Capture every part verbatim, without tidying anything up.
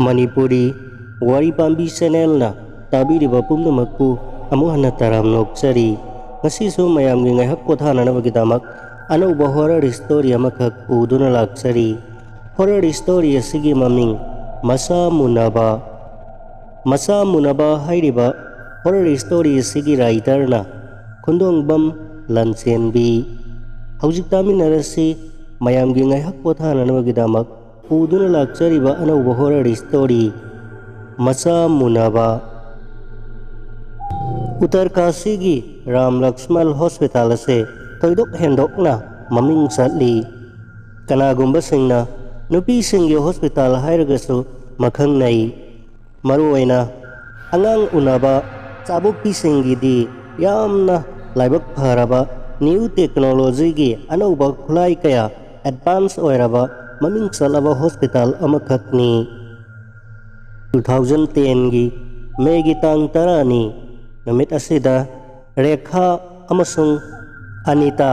ꯃꯅꯤꯄꯨꯔꯤ ꯋꯥꯔꯤ ꯄꯥꯝꯕꯤ ꯆꯦꯅꯦꯜꯅ ꯇꯥꯕꯤꯔꯤꯕ ꯄꯨꯝꯅꯃꯛꯄꯨ ꯑꯃꯨꯛ ꯍꯟꯅ ꯇꯔꯥꯝꯅ ꯑꯣꯛꯆꯔꯤ꯫ ꯉꯁꯤꯁꯨ ꯃꯌꯥꯝꯒꯤ ꯉꯥꯏꯍꯥꯛ ꯄꯣꯊꯥꯅꯅꯕꯒꯤꯗꯃꯛ ꯑꯅꯧꯕ ꯍꯣꯔꯔ ꯁ꯭ꯇꯣꯔꯤ ꯑꯃꯈꯛ ꯄꯨꯗꯨꯅ ꯂꯥꯛꯆꯔꯤ꯫ ꯍꯣꯔꯔ ꯁ꯭ꯇꯣꯔꯤ ꯑꯁꯤꯒꯤ ꯃꯃꯤꯡ ꯃꯁꯥ ꯃꯨꯅꯕ꯫ ꯃꯁꯥ ꯃꯨꯅꯕ ꯍꯥꯏꯔꯤꯕ ꯍꯣꯔꯔ ꯁ꯭ꯇꯣꯔꯤ ꯑꯁꯤꯒꯤ ꯔꯥꯏꯇꯔꯅ ꯈꯨꯟꯗꯣꯡꯕꯝ ꯂꯟꯆꯦꯟꯕꯤ꯫ ꯍꯧꯖꯤꯛ ꯇꯥꯃꯤꯟꯅꯔꯁꯤ ꯃꯌꯥꯝꯒꯤ ꯉꯥꯏꯍꯥꯛ ꯄꯣꯊꯥꯅꯅꯕꯒꯤꯗꯃꯛ ꯄꯨꯗꯨꯅ ꯂꯥꯛꯆꯔꯤꯕ ꯑꯅꯧꯕ ꯍꯣꯔꯔ ꯁ꯭ꯇꯣꯔꯤ ꯃꯁꯥ ꯃꯨꯅꯕ꯫ ꯎꯠꯇꯔꯀꯥꯁꯤꯒꯤ ꯔꯥꯝ ꯂꯛꯁꯃꯜ ꯍꯣꯁꯄꯤꯇꯥꯜ ꯑꯁꯤ ꯊꯣꯏꯗꯣꯛ ꯍꯦꯟꯗꯣꯛꯅ ꯃꯃꯤꯡ ꯆꯠꯂꯤ꯫ ꯀꯅꯥꯒꯨꯝꯕꯁꯤꯡꯅ ꯅꯨꯄꯤꯁꯤꯡꯒꯤ ꯍꯣꯁꯄꯤꯇꯥꯜ ꯍꯥꯏꯔꯒꯁꯨ ꯃꯈꯪꯅꯩ꯫ ꯃꯔꯨꯑꯣꯏꯅ ꯑꯉꯥꯡ ꯎꯅꯕ ꯆꯥꯕꯣꯛꯄꯤꯁꯤꯡꯒꯤꯗꯤ ꯌꯥꯝꯅ ꯂꯥꯏꯕꯛ ꯐꯔꯕ ꯅ꯭ꯌꯨ ꯇꯦꯛꯅꯣꯂꯣꯖꯤꯒꯤ ꯑꯅꯧꯕ ꯈꯨꯠꯂꯥꯏ ꯀꯌꯥ ꯑꯦꯗꯚꯥꯟꯁ ꯑꯣꯏꯔꯕ ꯃꯃꯤꯡ ꯆꯠꯂꯕ ꯍꯣꯁꯄꯤꯇꯥꯜ ꯑꯃꯈꯛꯅꯤ꯫ ꯇꯨ ꯊꯥꯎꯖꯟ ꯇꯦꯟꯒꯤ ꯃꯦꯒꯤ ꯇꯥꯡ ꯇꯔꯥꯅꯤ ꯅꯨꯃꯤꯠ ꯑꯁꯤꯗ ꯔꯦꯈꯥ ꯑꯃꯁꯨꯡ ꯑꯅꯤꯇꯥ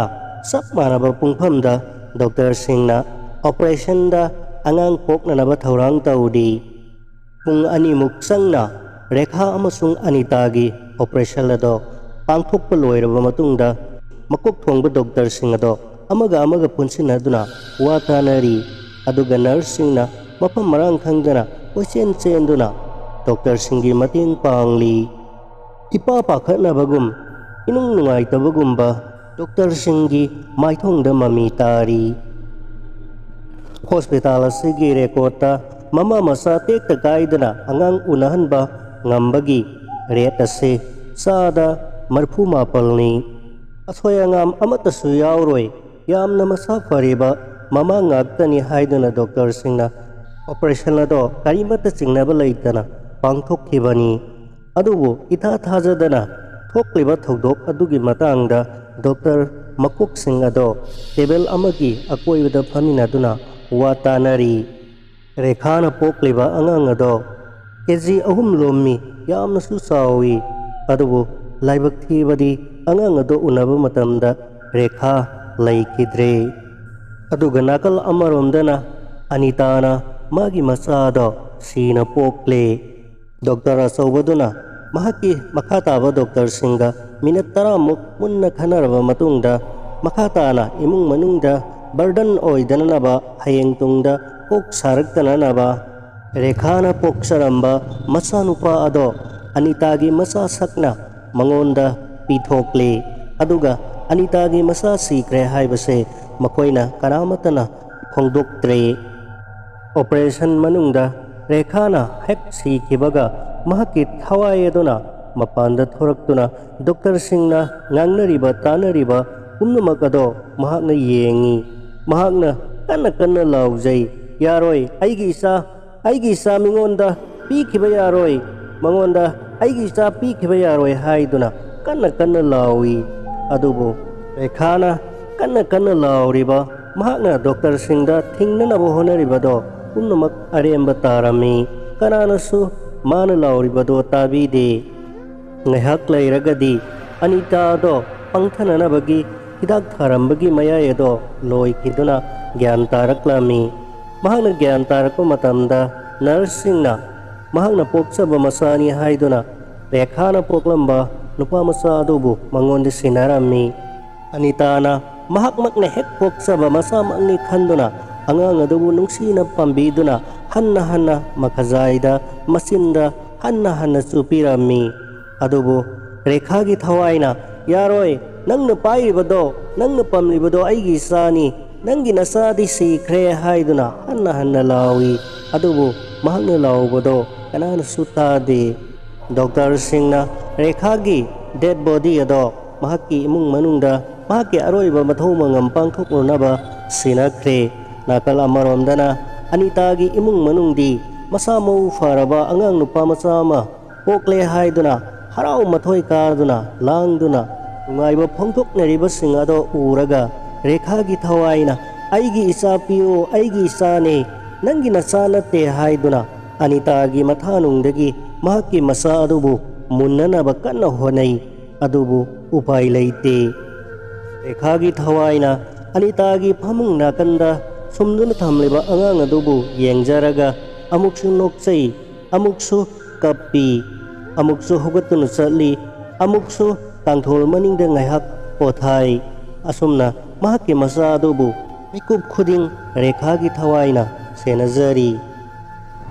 ꯆꯞ ꯃꯥꯟꯅꯕ ꯄꯨꯡꯐꯝꯗ ꯗꯣꯛꯇꯔꯁꯤꯡꯅ ꯑꯣꯄꯔꯦꯁꯟꯗ ꯑꯉꯥꯡ ꯄꯣꯛꯅꯅꯕ ꯊꯧꯔꯥꯡ ꯇꯧꯔꯤ꯫ ꯄꯨꯡ ꯑꯅꯤꯃꯨꯛ ꯆꯪꯅ ꯔꯦꯈꯥ ꯑꯃꯁꯨꯡ ꯑꯅꯤꯇꯥꯒꯤ ꯑꯣꯄꯔꯦꯁꯟ ꯑꯗꯣ ꯄꯥꯡꯊꯣꯛꯄ ꯂꯣꯏꯔꯕ ꯃꯇꯨꯡꯗ ꯃꯀꯣꯛ ꯊꯣꯡꯕ ꯗꯣꯛꯇꯔꯁꯤꯡ ꯑꯗꯣ ꯑꯃꯒ ꯑꯃꯒ ꯄꯨꯟꯁꯤꯟꯅꯗꯨꯅ ꯋꯥ ꯇꯥꯅꯔꯤ꯫ ꯑꯗꯨꯒ ꯅꯔꯁꯁꯤꯡꯅ ꯃꯐꯝ ꯃꯔꯥꯡ ꯈꯪꯗꯅ ꯀꯣꯏꯆꯦꯟ ꯆꯦꯟꯗꯨꯅ ꯗꯣꯛꯇꯔꯁꯤꯡꯒꯤ ꯃꯇꯦꯡ ꯄꯥꯡꯂꯤ꯫ ꯏꯄꯥ ꯄꯥꯈꯠꯅꯕꯒꯨꯝ ꯏꯅꯨꯡ ꯅꯨꯡꯉꯥꯏꯇꯕꯒꯨꯝꯕ ꯗꯣꯛꯇꯔꯁꯤꯡꯒꯤ ꯃꯥꯏꯊꯣꯡꯗ ꯃꯃꯤ ꯇꯥꯔꯤ꯫ ꯍꯣꯁꯄꯤꯇꯥꯜ ꯑꯁꯤꯒꯤ ꯔꯦꯀꯣꯔꯠꯇ ꯃꯃꯥ ꯃꯆꯥ ꯇꯦꯛꯇ ꯀꯥꯏꯗꯅ ꯑꯉꯥꯡ ꯎꯅꯍꯟꯕ ꯉꯝꯕꯒꯤ ꯔꯦꯠ ꯑꯁꯤ ꯆꯥꯗ ꯃꯔꯤꯐꯨ ꯃꯥꯄꯜꯅꯤ꯫ ꯑꯁꯣꯏ ꯑꯉꯥꯝ ꯑꯃꯠꯇꯁꯨ ꯌꯥꯎꯔꯣꯏ꯫ ꯌꯥꯝꯅ ꯃꯁꯥ ꯐꯔꯤꯕ ꯃꯃꯥ ꯉꯥꯛꯇꯅꯤ ꯍꯥꯏꯗꯨꯅ ꯗꯣꯛꯇꯔꯁꯤꯡꯅ ꯑꯣꯄꯔꯦꯁꯟ ꯑꯗꯣ ꯀꯔꯤꯃꯠꯇ ꯆꯤꯡꯅꯕ ꯂꯩꯇꯅ ꯄꯥꯡꯊꯣꯛꯈꯤꯕꯅꯤ꯫ ꯑꯗꯨꯕꯨ ꯏꯊꯥ ꯊꯥꯖꯗꯅ ꯊꯣꯛꯂꯤꯕ ꯊꯧꯗꯣꯛ ꯑꯗꯨꯒꯤ ꯃꯇꯥꯡꯗ ꯗꯣꯛꯇꯔ ꯃꯀꯣꯛꯁꯤꯡ ꯑꯗꯣ ꯇꯦꯕꯜ ꯑꯃꯒꯤ ꯑꯀꯣꯏꯕꯗ ꯐꯝꯃꯤꯟꯅꯗꯨꯅ ꯋꯥ ꯇꯥꯅꯔꯤ꯫ ꯔꯦꯈꯥꯅ ꯄꯣꯛꯂꯤꯕ ꯑꯉꯥꯡ ꯑꯗꯣ ꯀꯦ ꯖꯤ ꯑꯍꯨꯝ ꯂꯣꯝꯃꯤ, ꯌꯥꯝꯅꯁꯨ ꯆꯥꯎꯏ꯫ ꯑꯗꯨꯕꯨ ꯂꯥꯏꯕꯛ ꯊꯤꯕꯗꯤ ꯑꯉꯥꯡ ꯑꯗꯣ ꯎꯅꯕ ꯃꯇꯝꯗ ꯔꯦꯈꯥ ꯂꯩꯈꯤꯗ꯭ꯔꯦ꯫ ꯑꯗꯨꯒ ꯅꯥꯀꯜ ꯑꯃꯔꯣꯝꯗꯅ ꯑꯅꯤꯇꯥꯅ ꯃꯥꯒꯤ ꯃꯆꯥꯗꯣ ꯁꯤꯅ ꯄꯣꯛꯂꯦ꯫ ꯗꯣꯛꯇꯔ ꯑꯆꯧꯕꯗꯨꯅ ꯃꯍꯥꯛꯀꯤ ꯃꯈꯥ ꯇꯥꯕ ꯗꯣꯛꯇꯔꯁꯤꯡꯒ ꯃꯤꯅꯠ ꯇꯔꯥꯃꯨꯛ ꯃꯨꯟꯅ ꯈꯟꯅꯔꯕ ꯃꯇꯨꯡꯗ, ꯃꯈꯥ ꯇꯥꯅ ꯏꯃꯨꯡ ꯃꯅꯨꯡꯗ ꯕꯔꯗꯟ ꯑꯣꯏꯗꯅꯅꯕ, ꯍꯌꯦꯡ ꯇꯨꯡꯗ ꯀꯣꯛ ꯁꯥꯔꯛꯇꯅꯅꯕ, ꯔꯦꯈꯥꯅ ꯄꯣꯛꯆꯔꯝꯕ ꯃꯆꯥꯅꯨꯄꯥ ꯑꯗꯣ ꯑꯅꯤꯇꯥꯒꯤ ꯃꯆꯥ ꯁꯛꯅ ꯃꯉꯣꯟꯗ ꯄꯤꯊꯣꯛꯂꯤ꯫ ꯑꯗꯨꯒ ꯑꯅꯤꯇꯥꯒꯤ ꯃꯆꯥ ꯁꯤꯈ꯭ꯔꯦ ꯍꯥꯏꯕꯁꯦ ꯃꯈꯣꯏꯅ ꯀꯅꯥꯃꯠꯇꯅ ꯐꯣꯡꯗꯣꯛꯇ꯭ꯔꯦ꯫ ꯑꯣꯄꯔꯦꯁꯟ ꯃꯅꯨꯡꯗ ꯔꯦꯈꯥꯅ ꯍꯦꯛ ꯁꯤꯈꯤꯕꯒ, ꯃꯍꯥꯛꯀꯤ ꯊꯋꯥꯏ ꯑꯗꯨꯅ ꯃꯄꯥꯟꯗ ꯊꯣꯔꯛꯇꯨꯅ ꯗꯣꯛꯇꯔꯁꯤꯡꯅ ꯉꯥꯡꯅꯔꯤꯕ ꯇꯥꯅꯔꯤꯕ ꯄꯨꯝꯅꯃꯛ ꯑꯗꯣ ꯃꯍꯥꯛꯅ ꯌꯦꯡꯉꯤ꯫ ꯃꯍꯥꯛꯅ ꯀꯟꯅ ꯀꯟꯅ ꯂꯥꯎꯖꯩ, "ꯌꯥꯔꯣꯏ, ꯑꯩꯒꯤ ꯏꯆꯥ, ꯑꯩꯒꯤ ꯏꯆꯥ ꯃꯤꯉꯣꯟꯗ ꯄꯤꯈꯤꯕ ꯌꯥꯔꯣꯏ, ꯃꯉꯣꯟꯗ ꯑꯩꯒꯤ ꯏꯆꯥ ꯄꯤꯈꯤꯕ ꯌꯥꯔꯣꯏ" ꯍꯥꯏꯗꯨꯅ ꯀꯟꯅ ꯀꯟꯅ ꯂꯥꯎꯏ꯫ ꯑꯗꯨꯕꯨ ꯔꯦꯈꯥꯅ ꯀꯟꯅ ꯀꯟꯅ ꯂꯥꯎꯔꯤꯕ, ꯃꯍꯥꯛꯅ ꯗꯣꯛꯇꯔꯁꯤꯡꯗ ꯊꯤꯡꯅꯅꯕ ꯍꯣꯠꯅꯔꯤꯕꯗꯣ ꯄꯨꯝꯅꯃꯛ ꯑꯔꯦꯝꯕ ꯇꯥꯔꯝꯃꯤ꯫ ꯀꯅꯥꯅꯁꯨ ꯃꯥꯅ ꯂꯥꯎꯔꯤꯕꯗꯣ ꯇꯥꯕꯤꯗꯦ꯫ ꯉꯥꯏꯍꯥꯛ ꯂꯩꯔꯒꯗꯤ ꯑꯅꯤꯇꯥꯗꯣ ꯄꯪꯊꯅꯅꯕꯒꯤ ꯍꯤꯗꯥꯛ ꯊꯥꯔꯝꯕꯒꯤ ꯃꯌꯥꯏ ꯑꯗꯣ ꯂꯣꯏꯈꯤꯗꯨꯅ ꯒ꯭ꯌꯥꯟ ꯇꯥꯔꯛꯂꯝꯃꯤ꯫ ꯃꯍꯥꯛꯅ ꯒ꯭ꯌꯥꯟ ꯇꯥꯔꯛꯄ ꯃꯇꯝꯗ ꯅꯔꯁꯁꯤꯡꯅ ꯃꯍꯥꯛꯅ ꯄꯣꯛꯆꯕ ꯃꯆꯥꯅꯤ ꯍꯥꯏꯗꯨꯅ ꯔꯦꯈꯥꯅ ꯄꯣꯛꯂꯝꯕ ꯅꯨꯄꯥ ꯃꯆꯥ ꯑꯗꯨꯕꯨ ꯃꯉꯣꯟꯗ ꯁꯤꯟꯅꯔꯝꯃꯤ꯫ ꯑꯅꯤꯇꯥꯅ ꯃꯍꯥꯛꯃꯛꯅ ꯍꯦꯛ ꯄꯣꯛꯆꯕ ꯃꯆꯥꯃꯛꯅꯤ ꯈꯟꯗꯨꯅ ꯑꯉꯥꯡ ꯑꯗꯨꯕꯨ ꯅꯨꯡꯁꯤꯅ ꯄꯥꯝꯕꯤꯗꯨꯅ ꯍꯟꯅ ꯍꯟꯅ ꯃꯈꯖꯥꯏꯗ, ꯃꯆꯤꯟꯗ ꯍꯟꯅ ꯍꯟꯅ ꯆꯨꯞꯄꯤꯔꯝꯃꯤ꯫ ꯑꯗꯨꯕꯨ ꯔꯦꯈꯥꯒꯤ ꯊꯋꯥꯏꯅ, "ꯌꯥꯔꯣꯏ, ꯅꯪꯅ ꯄꯥꯏꯔꯤꯕꯗꯣ, ꯅꯪꯅ ꯄꯥꯝꯂꯤꯕꯗꯣ ꯑꯩꯒꯤ ꯏꯆꯥꯅꯤ, ꯅꯪꯒꯤ ꯅꯆꯥꯗꯤ ꯁꯤꯈ꯭ꯔꯦ" ꯍꯥꯏꯗꯨꯅ ꯍꯟꯅ ꯍꯟꯅ ꯂꯥꯎꯏ꯫ ꯑꯗꯨꯕꯨ ꯃꯍꯥꯛꯅ ꯂꯥꯎꯕꯗꯣ ꯀꯅꯥꯅꯁꯨ ꯇꯥꯗꯦ꯫ ꯗꯣꯛꯇꯔꯁꯤꯡꯅ ꯔꯦꯈꯥꯒꯤ ꯗꯦꯗ ꯕꯣꯗꯤ ꯑꯗꯣ ꯃꯍꯥꯛꯀꯤ ꯏꯃꯨꯡ ꯃꯅꯨꯡꯗ ꯃꯍꯥꯛꯀꯤ ꯑꯔꯣꯏꯕ ꯃꯊꯧ ꯃꯉꯝ ꯄꯥꯡꯊꯣꯛꯂꯨꯅꯕ ꯁꯤꯟꯅꯈ꯭ꯔꯦ꯫ ꯅꯥꯀꯜ ꯑꯃꯔꯣꯝꯗꯅ ꯑꯅꯤꯇꯥꯒꯤ ꯏꯃꯨꯡ ꯃꯅꯨꯡꯗꯤ ꯃꯁꯥ ꯃꯎ ꯐꯔꯕ ꯑꯉꯥꯡ ꯅꯨꯄꯥ ꯃꯆꯥ ꯑꯃ ꯄꯣꯛꯂꯦ ꯍꯥꯏꯗꯨꯅ ꯍꯔꯥꯎ ꯃꯊꯣꯏ ꯀꯥꯗꯨꯅ ꯂꯥꯡꯗꯨꯅ ꯅꯨꯡꯉꯥꯏꯕ ꯐꯣꯡꯗꯣꯛꯅꯔꯤꯕꯁꯤꯡ ꯑꯗꯣ ꯎꯔꯒ ꯔꯦꯈꯥꯒꯤ ꯊꯋꯥꯏꯅ, "ꯑꯩꯒꯤ ꯏꯆꯥ ꯄꯤꯌꯨ, ꯑꯩꯒꯤ ꯏꯆꯥꯅꯦ, ꯅꯪꯒꯤ ꯅꯆꯥ ꯅꯠꯇꯦ" ꯍꯥꯏꯗꯨꯅ ꯑꯅꯤꯇꯥꯒꯤ ꯃꯊꯥꯅꯨꯡꯗꯒꯤ ꯃꯍꯥꯛꯀꯤ ꯃꯆꯥ ꯑꯗꯨꯕꯨ ꯃꯨꯟꯅꯅꯕ ꯀꯟꯅ ꯍꯣꯠꯅꯩ꯫ ꯑꯗꯨꯕꯨ ꯎꯄꯥꯏ ꯂꯩꯇꯦ꯫ ꯔꯦꯈꯥꯒꯤ ꯊꯋꯥꯏꯅ ꯑꯅꯤꯇꯥꯒꯤ ꯐꯃꯨꯡ ꯅꯥꯀꯟꯗ ꯁꯨꯝꯗꯨꯅ ꯊꯝꯂꯤꯕ ꯑꯉꯥꯡ ꯑꯗꯨꯕꯨ ꯌꯦꯡꯖꯔꯒ, ꯑꯃꯨꯛꯁꯨ ꯅꯣꯛꯆꯩ, ꯑꯃꯨꯛꯁꯨ ꯀꯞꯄꯤ, ꯑꯃꯨꯛꯁꯨ ꯍꯧꯒꯠꯇꯨꯅ ꯆꯠꯂꯤ, ꯑꯃꯨꯛꯁꯨ ꯀꯥꯡꯊꯣꯜ ꯃꯅꯤꯡꯗ ꯉꯥꯏꯍꯥꯛ ꯄꯣꯊꯥꯏ꯫ ꯑꯁꯨꯝꯅ ꯃꯍꯥꯛꯀꯤ ꯃꯆꯥ ꯑꯗꯨꯕꯨ ꯃꯤꯀꯨꯞ ꯈꯨꯗꯤꯡ ꯔꯦꯈꯥꯒꯤ ꯊꯋꯥꯏꯅ ꯁꯦꯟꯅꯖꯔꯤ꯫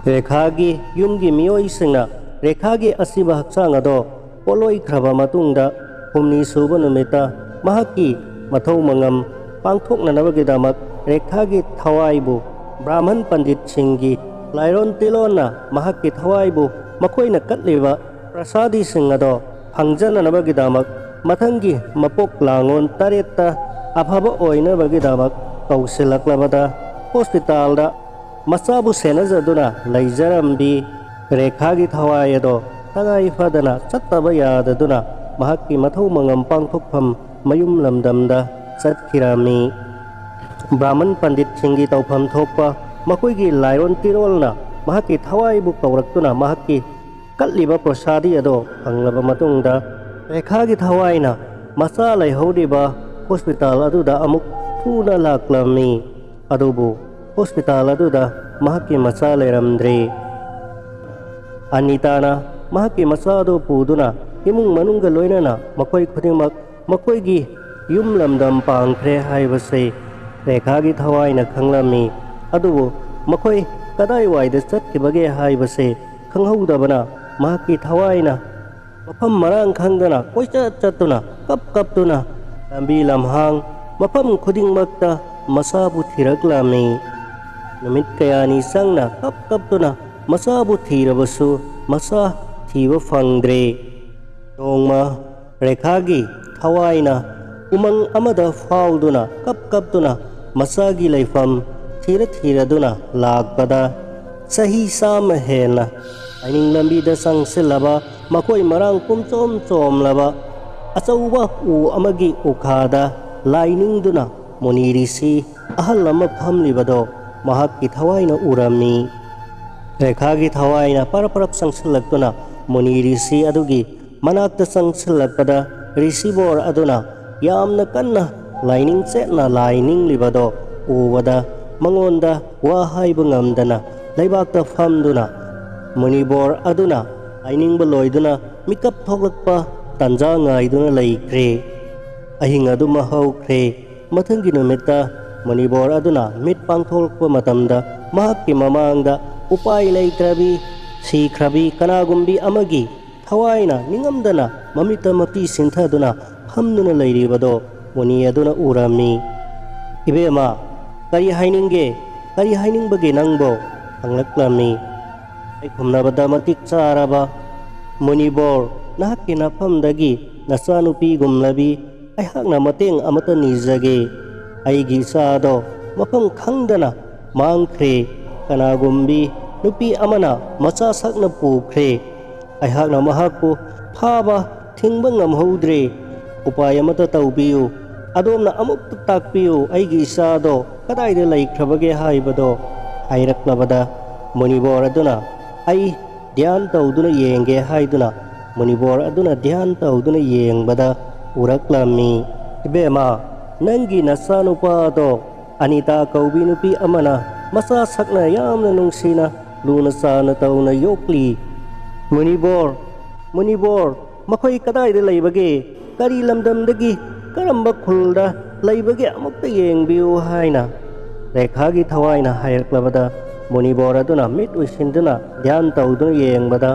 ꯔꯦꯈꯥꯒꯤ ꯌꯨꯝꯒꯤ ꯃꯤꯑꯣꯏꯁꯤꯡꯅ ꯔꯦꯈꯥꯒꯤ ꯑꯁꯤꯕ ꯍꯛꯆꯥꯡ ꯑꯗꯣ ꯄꯣꯠꯂꯣꯏꯈ꯭ꯔꯕ ꯃꯇꯨꯡꯗ, ꯍꯨꯝꯅꯤ ꯁꯨꯕ ꯅꯨꯃꯤꯠꯇ ꯃꯍꯥꯛꯀꯤ ꯃꯊꯧ ꯃꯉꯝ ꯄꯥꯡꯊꯣꯛꯅꯅꯕꯒꯤꯗꯃꯛ ꯔꯦꯈꯥꯒꯤ ꯊꯋꯥꯏꯕꯨ ꯕ꯭ꯔꯥꯍꯃꯟ ꯄꯟꯗꯤꯠꯁꯤꯡꯒꯤ ꯂꯥꯏꯔꯣꯟ ꯇꯤꯂꯣꯟꯅ ꯃꯍꯥꯛꯀꯤ ꯊꯋꯥꯏꯕꯨ ꯃꯈꯣꯏꯅ ꯀꯠꯂꯤꯕ ꯄ꯭ꯔꯁꯥꯗꯤꯁꯤꯡ ꯑꯗꯣ ꯐꯪꯖꯅꯅꯕꯒꯤꯗꯃꯛ ꯃꯊꯪꯒꯤ ꯃꯄꯣꯛ ꯂꯥꯡꯂꯣꯟ ꯇꯔꯦꯠꯇ ꯑꯐꯕ ꯑꯣꯏꯅꯕꯒꯤꯗꯃꯛ ꯀꯧꯁꯤꯜꯂꯛꯂꯕꯗ, ꯍꯣꯁꯄꯤꯇꯥꯜꯗ ꯃꯆꯥꯕꯨ ꯁꯦꯟꯅꯖꯗꯨꯅ ꯂꯩꯖꯔꯝꯕꯤ ꯔꯦꯈꯥꯒꯤ ꯊꯋꯥꯏ ꯑꯗꯣ ꯇꯉꯥꯏ ꯐꯗꯅ ꯆꯠꯇꯕ ꯌꯥꯗꯗꯨꯅ ꯃꯍꯥꯛꯀꯤ ꯃꯊꯧ ꯃꯉꯝ ꯄꯥꯡꯊꯣꯛꯐꯝ ꯃꯌꯨꯝ ꯂꯝꯗꯝꯗ ꯆꯠꯈꯤꯔꯝꯃꯤ꯫ ꯕ꯭ꯔꯥꯍꯃꯟ ꯄꯟꯗꯤꯠꯁꯤꯡꯒꯤ ꯇꯧꯐꯝ ꯊꯣꯛꯄ ꯃꯈꯣꯏꯒꯤ ꯂꯥꯏꯔꯣꯟ ꯇꯤꯔꯣꯜꯅ ꯃꯍꯥꯛꯀꯤ ꯊꯋꯥꯏꯕꯨ ꯀꯧꯔꯛꯇꯨꯅ ꯃꯍꯥꯛꯀꯤ ꯀꯠꯂꯤꯕ ꯄ꯭ꯔꯁꯥꯗꯤ ꯑꯗꯣ ꯐꯪꯂꯕ ꯃꯇꯨꯡꯗ, ꯔꯦꯈꯥꯒꯤ ꯊꯋꯥꯏꯅ ꯃꯆꯥ ꯂꯩꯍꯧꯔꯤꯕ ꯍꯣꯁꯄꯤꯇꯥꯜ ꯑꯗꯨꯗ ꯑꯃꯨꯛ ꯊꯨꯅ ꯂꯥꯛꯂꯝꯃꯤ꯫ ꯑꯗꯨꯕꯨ ꯍꯣꯁꯄꯤꯇꯥꯜ ꯑꯗꯨꯗ ꯃꯍꯥꯛꯀꯤ ꯃꯆꯥ ꯂꯩꯔꯝꯗ꯭ꯔꯦ꯫ ꯑꯅꯤꯇꯥꯅ ꯃꯍꯥꯛꯀꯤ ꯃꯆꯥ ꯑꯗꯨ ꯄꯨꯗꯨꯅ ꯏꯃꯨꯡ ꯃꯅꯨꯡꯒ ꯂꯣꯏꯅꯅ ꯃꯈꯣꯏ ꯈꯨꯗꯤꯡꯃꯛ ꯃꯈꯣꯏꯒꯤ ꯌꯨꯝ ꯂꯝꯗꯝ ꯄꯥꯡꯈ꯭ꯔꯦ ꯍꯥꯏꯕꯁꯤ ꯔꯦꯈꯥꯒꯤ ꯊꯋꯥꯏꯅ ꯈꯪꯂꯝꯃꯤ꯫ ꯑꯗꯨꯕꯨ ꯃꯈꯣꯏ ꯀꯗꯥꯏꯋꯥꯏꯗ ꯆꯠꯈꯤꯕꯒꯦ ꯍꯥꯏꯕꯁꯤ ꯈꯪꯍꯧꯗꯕꯅ, ꯃꯍꯥꯛꯀꯤ ꯊꯋꯥꯏꯅ ꯃꯐꯝ ꯃꯔꯥꯡ ꯈꯪꯗꯅ ꯀꯣꯏꯆꯠ ꯆꯠꯇꯨꯅ, ꯀꯞ ꯀꯞꯇꯨꯅ, ꯂꯝꯕꯤ ꯂꯝꯍꯥꯡ ꯃꯐꯝ ꯈꯨꯗꯤꯡꯃꯛꯇ ꯃꯆꯥꯕꯨ ꯊꯤꯔꯛꯂꯝꯃꯤ꯫ ꯅꯨꯃꯤꯠ ꯀꯌꯥꯅꯤ ꯆꯪꯅ ꯀꯞ ꯀꯞꯇꯨꯅ ꯃꯆꯥꯕꯨ ꯊꯤꯔꯕꯁꯨ ꯃꯆꯥ ꯊꯤꯕ ꯐꯪꯗ꯭ꯔꯦ꯫ ꯅꯣꯡꯃ ꯔꯦꯈꯥꯒꯤ ꯊꯋꯥꯏꯅ ꯎꯃꯪ ꯑꯃꯗ ꯐꯥꯎꯗꯨꯅ ꯀꯞ ꯀꯞꯇꯨꯅ ꯃꯆꯥꯒꯤ ꯂꯩꯐꯝ ꯊꯤꯔ ꯊꯤꯔꯗꯨꯅ ꯂꯥꯛꯄꯗ, ꯆꯍꯤ ꯆꯥꯝꯃ ꯍꯦꯟꯅ ꯂꯥꯏꯅꯤꯡ ꯂꯝꯕꯤꯗ ꯆꯪꯁꯤꯜꯂꯕ, ꯃꯈꯣꯏ ꯃꯔꯥꯡ ꯄꯨꯝꯆꯣꯝ ꯆꯣꯝꯂꯕ ꯑꯆꯧꯕ ꯎ ꯑꯃꯒꯤ ꯎꯈꯥꯗ ꯂꯥꯏꯅꯤꯡꯗꯨꯅ ꯃꯨꯅꯤ ꯔꯤꯁꯤ ꯑꯍꯜ ꯑꯃ ꯐꯝꯂꯤꯕꯗꯣ ꯃꯍꯥꯛꯀꯤ ꯊꯋꯥꯏꯅ ꯎꯔꯝꯃꯤ꯫ ꯔꯦꯈꯥꯒꯤ ꯊꯋꯥꯏꯅ ꯄꯔꯞ ꯄꯔꯞ ꯆꯪꯁꯤꯜꯂꯛꯇꯨꯅ ꯃꯨꯅꯤ ꯔꯤꯁꯤ ꯑꯗꯨꯒꯤ ꯃꯅꯥꯛꯇ ꯆꯪꯁꯤꯜꯂꯛꯄꯗ, ꯔꯤꯁꯤ ꯕꯣꯔ ꯑꯗꯨꯅ ꯌꯥꯝꯅ ꯀꯟꯅ ꯂꯥꯏꯅꯤꯡ ꯆꯦꯠꯅ ꯂꯥꯏ ꯅꯤꯡꯂꯤꯕꯗꯣ ꯎꯕꯗ, ꯃꯉꯣꯟꯗ ꯋꯥ ꯍꯥꯏꯕ ꯉꯝꯗꯅ ꯂꯩꯕꯥꯛꯇ ꯐꯝꯗꯨꯅ ꯃꯨꯅꯤꯕꯣꯔ ꯑꯗꯨꯅ ꯍꯥꯏꯅꯤꯡꯕ ꯂꯣꯏꯗꯨꯅ ꯃꯤꯀꯞ ꯊꯣꯛꯂꯛꯄ ꯇꯥꯟꯖꯥ ꯉꯥꯏꯗꯨꯅ ꯂꯩꯈ꯭ꯔꯦ꯫ ꯑꯍꯤꯡ ꯑꯗꯨꯃ ꯍꯧꯈ꯭ꯔꯦ꯫ ꯃꯊꯪꯒꯤ ꯅꯨꯃꯤꯠꯇ ꯃꯨꯅꯤꯕꯣꯔ ꯑꯗꯨꯅ ꯃꯤꯠ ꯄꯥꯡꯊꯣꯛꯂꯛꯄ ꯃꯇꯝꯗ ꯃꯍꯥꯛꯀꯤ ꯃꯃꯥꯡꯗ ꯎꯄꯥꯏ ꯂꯩꯇ꯭ꯔꯕꯤ, ꯁꯤꯈ꯭ꯔꯕꯤ ꯀꯅꯥꯒꯨꯝꯕꯤ ꯑꯃꯒꯤ ꯊꯋꯥꯏꯅ ꯅꯤꯡꯉꯝꯗꯅ ꯃꯃꯤꯠꯇ ꯃꯄꯤ ꯁꯤꯟꯊꯗꯨꯅ ꯐꯝꯗꯨꯅ ꯂꯩꯔꯤꯕꯗꯣ ꯃꯨꯅꯤ ꯑꯗꯨꯅ ꯎꯔꯝꯃꯤ꯫ "ꯏꯕꯦꯝꯃ, ꯀꯔꯤ ꯍꯥꯏꯅꯤꯡꯒꯦ? ꯀꯔꯤ ꯍꯥꯏꯅꯤꯡꯕꯒꯦ ꯅꯪꯕꯣ?" ꯍꯪꯂꯛꯂꯝꯃꯤ꯫ ꯑꯩ ꯈꯨꯝꯅꯕꯗ, "ꯃꯇꯤꯛ ꯆꯥꯔꯕ ꯃꯨꯅꯤꯕꯣꯔ, ꯅꯍꯥꯛꯀꯤ ꯅꯐꯝꯗꯒꯤ ꯅꯆꯥꯅꯨꯄꯤꯒꯨꯝꯂꯕꯤ ꯑꯩꯍꯥꯛꯅ ꯃꯇꯦꯡ ꯑꯃꯠꯇ ꯅꯤꯖꯒꯦ꯫ ꯑꯩꯒꯤ ꯏꯆꯥꯗꯣ ꯃꯐꯝ ꯈꯪꯗꯅ ꯃꯥꯡꯈ꯭ꯔꯦ꯫ ꯀꯅꯥꯒꯨꯝꯕꯤ ꯅꯨꯄꯤ ꯑꯃꯅ ꯃꯆꯥ ꯁꯛꯅ ꯄꯨꯈ꯭ꯔꯦ꯫ ꯑꯩꯍꯥꯛꯅ ꯃꯍꯥꯛꯄꯨ ꯐꯥꯕ ꯊꯤꯡꯕ ꯉꯝꯍꯧꯗ꯭ꯔꯦ꯫ ꯎꯄꯥꯏ ꯑꯃꯠꯇ ꯇꯧꯕꯤꯌꯨ꯫ ꯑꯗꯣꯝꯅ ꯑꯃꯨꯛꯇ ꯇꯥꯛꯄꯤꯌꯨ, ꯑꯩꯒꯤ ꯏꯆꯥꯗꯣ ꯀꯗꯥꯏꯗ ꯂꯩꯈ꯭ꯔꯕꯒꯦ ꯍꯥꯏꯕꯗꯣ?" ꯍꯥꯏꯔꯛꯂꯕꯗ ꯃꯨꯅꯤꯕꯣꯔ ꯑꯗꯨꯅ, "ꯑꯩ ꯙ꯭ꯌꯥꯟ ꯇꯧꯗꯨꯅ ꯌꯦꯡꯒꯦ" ꯍꯥꯏꯗꯨꯅ ꯃꯨꯅꯤꯕꯣꯔ ꯑꯗꯨꯅ ꯙ꯭ꯌꯥꯟ ꯇꯧꯗꯨꯅ ꯌꯦꯡꯕꯗ ꯎꯔꯛꯂꯝꯃꯤ꯫ "ꯏꯕꯦꯝꯃ, ꯅꯪꯒꯤ ꯅꯆꯥꯅꯨꯄꯥꯗꯣ ꯑꯅꯤꯇꯥ ꯀꯧꯕꯤ ꯅꯨꯄꯤ ꯑꯃꯅ ꯃꯆꯥ ꯁꯛꯅ ꯌꯥꯝꯅ ꯅꯨꯡꯁꯤꯅ ꯂꯨꯅ ꯆꯥꯅ ꯇꯧꯅ ꯌꯣꯛꯂꯤ꯫ ꯃꯨꯅꯤꯕꯣꯔ, ꯃꯨꯅꯤꯕꯣꯔ, ꯃꯈꯣꯏ ꯀꯗꯥꯏꯗ ꯂꯩꯕꯒꯦ? ꯀꯔꯤ ꯂꯝꯗꯝꯗꯒꯤ, ꯀꯔꯝꯕ ꯈꯨꯜꯗ ꯂꯩꯕꯒꯦ? ꯑꯃꯨꯛꯇ ꯌꯦꯡꯕꯤꯌꯨ" ꯍꯥꯏꯅ ꯔꯦꯈꯥꯒꯤ ꯊꯋꯥꯏꯅ ꯍꯥꯏꯔꯛꯂꯕꯗ ꯃꯨꯅꯤꯕꯣꯔ ꯑꯗꯨꯅ ꯃꯤꯠ ꯎꯏꯁꯤꯟꯗꯨꯅ ꯙ꯭ꯌꯥꯟ ꯇꯧꯗꯨꯅ ꯌꯦꯡꯕꯗ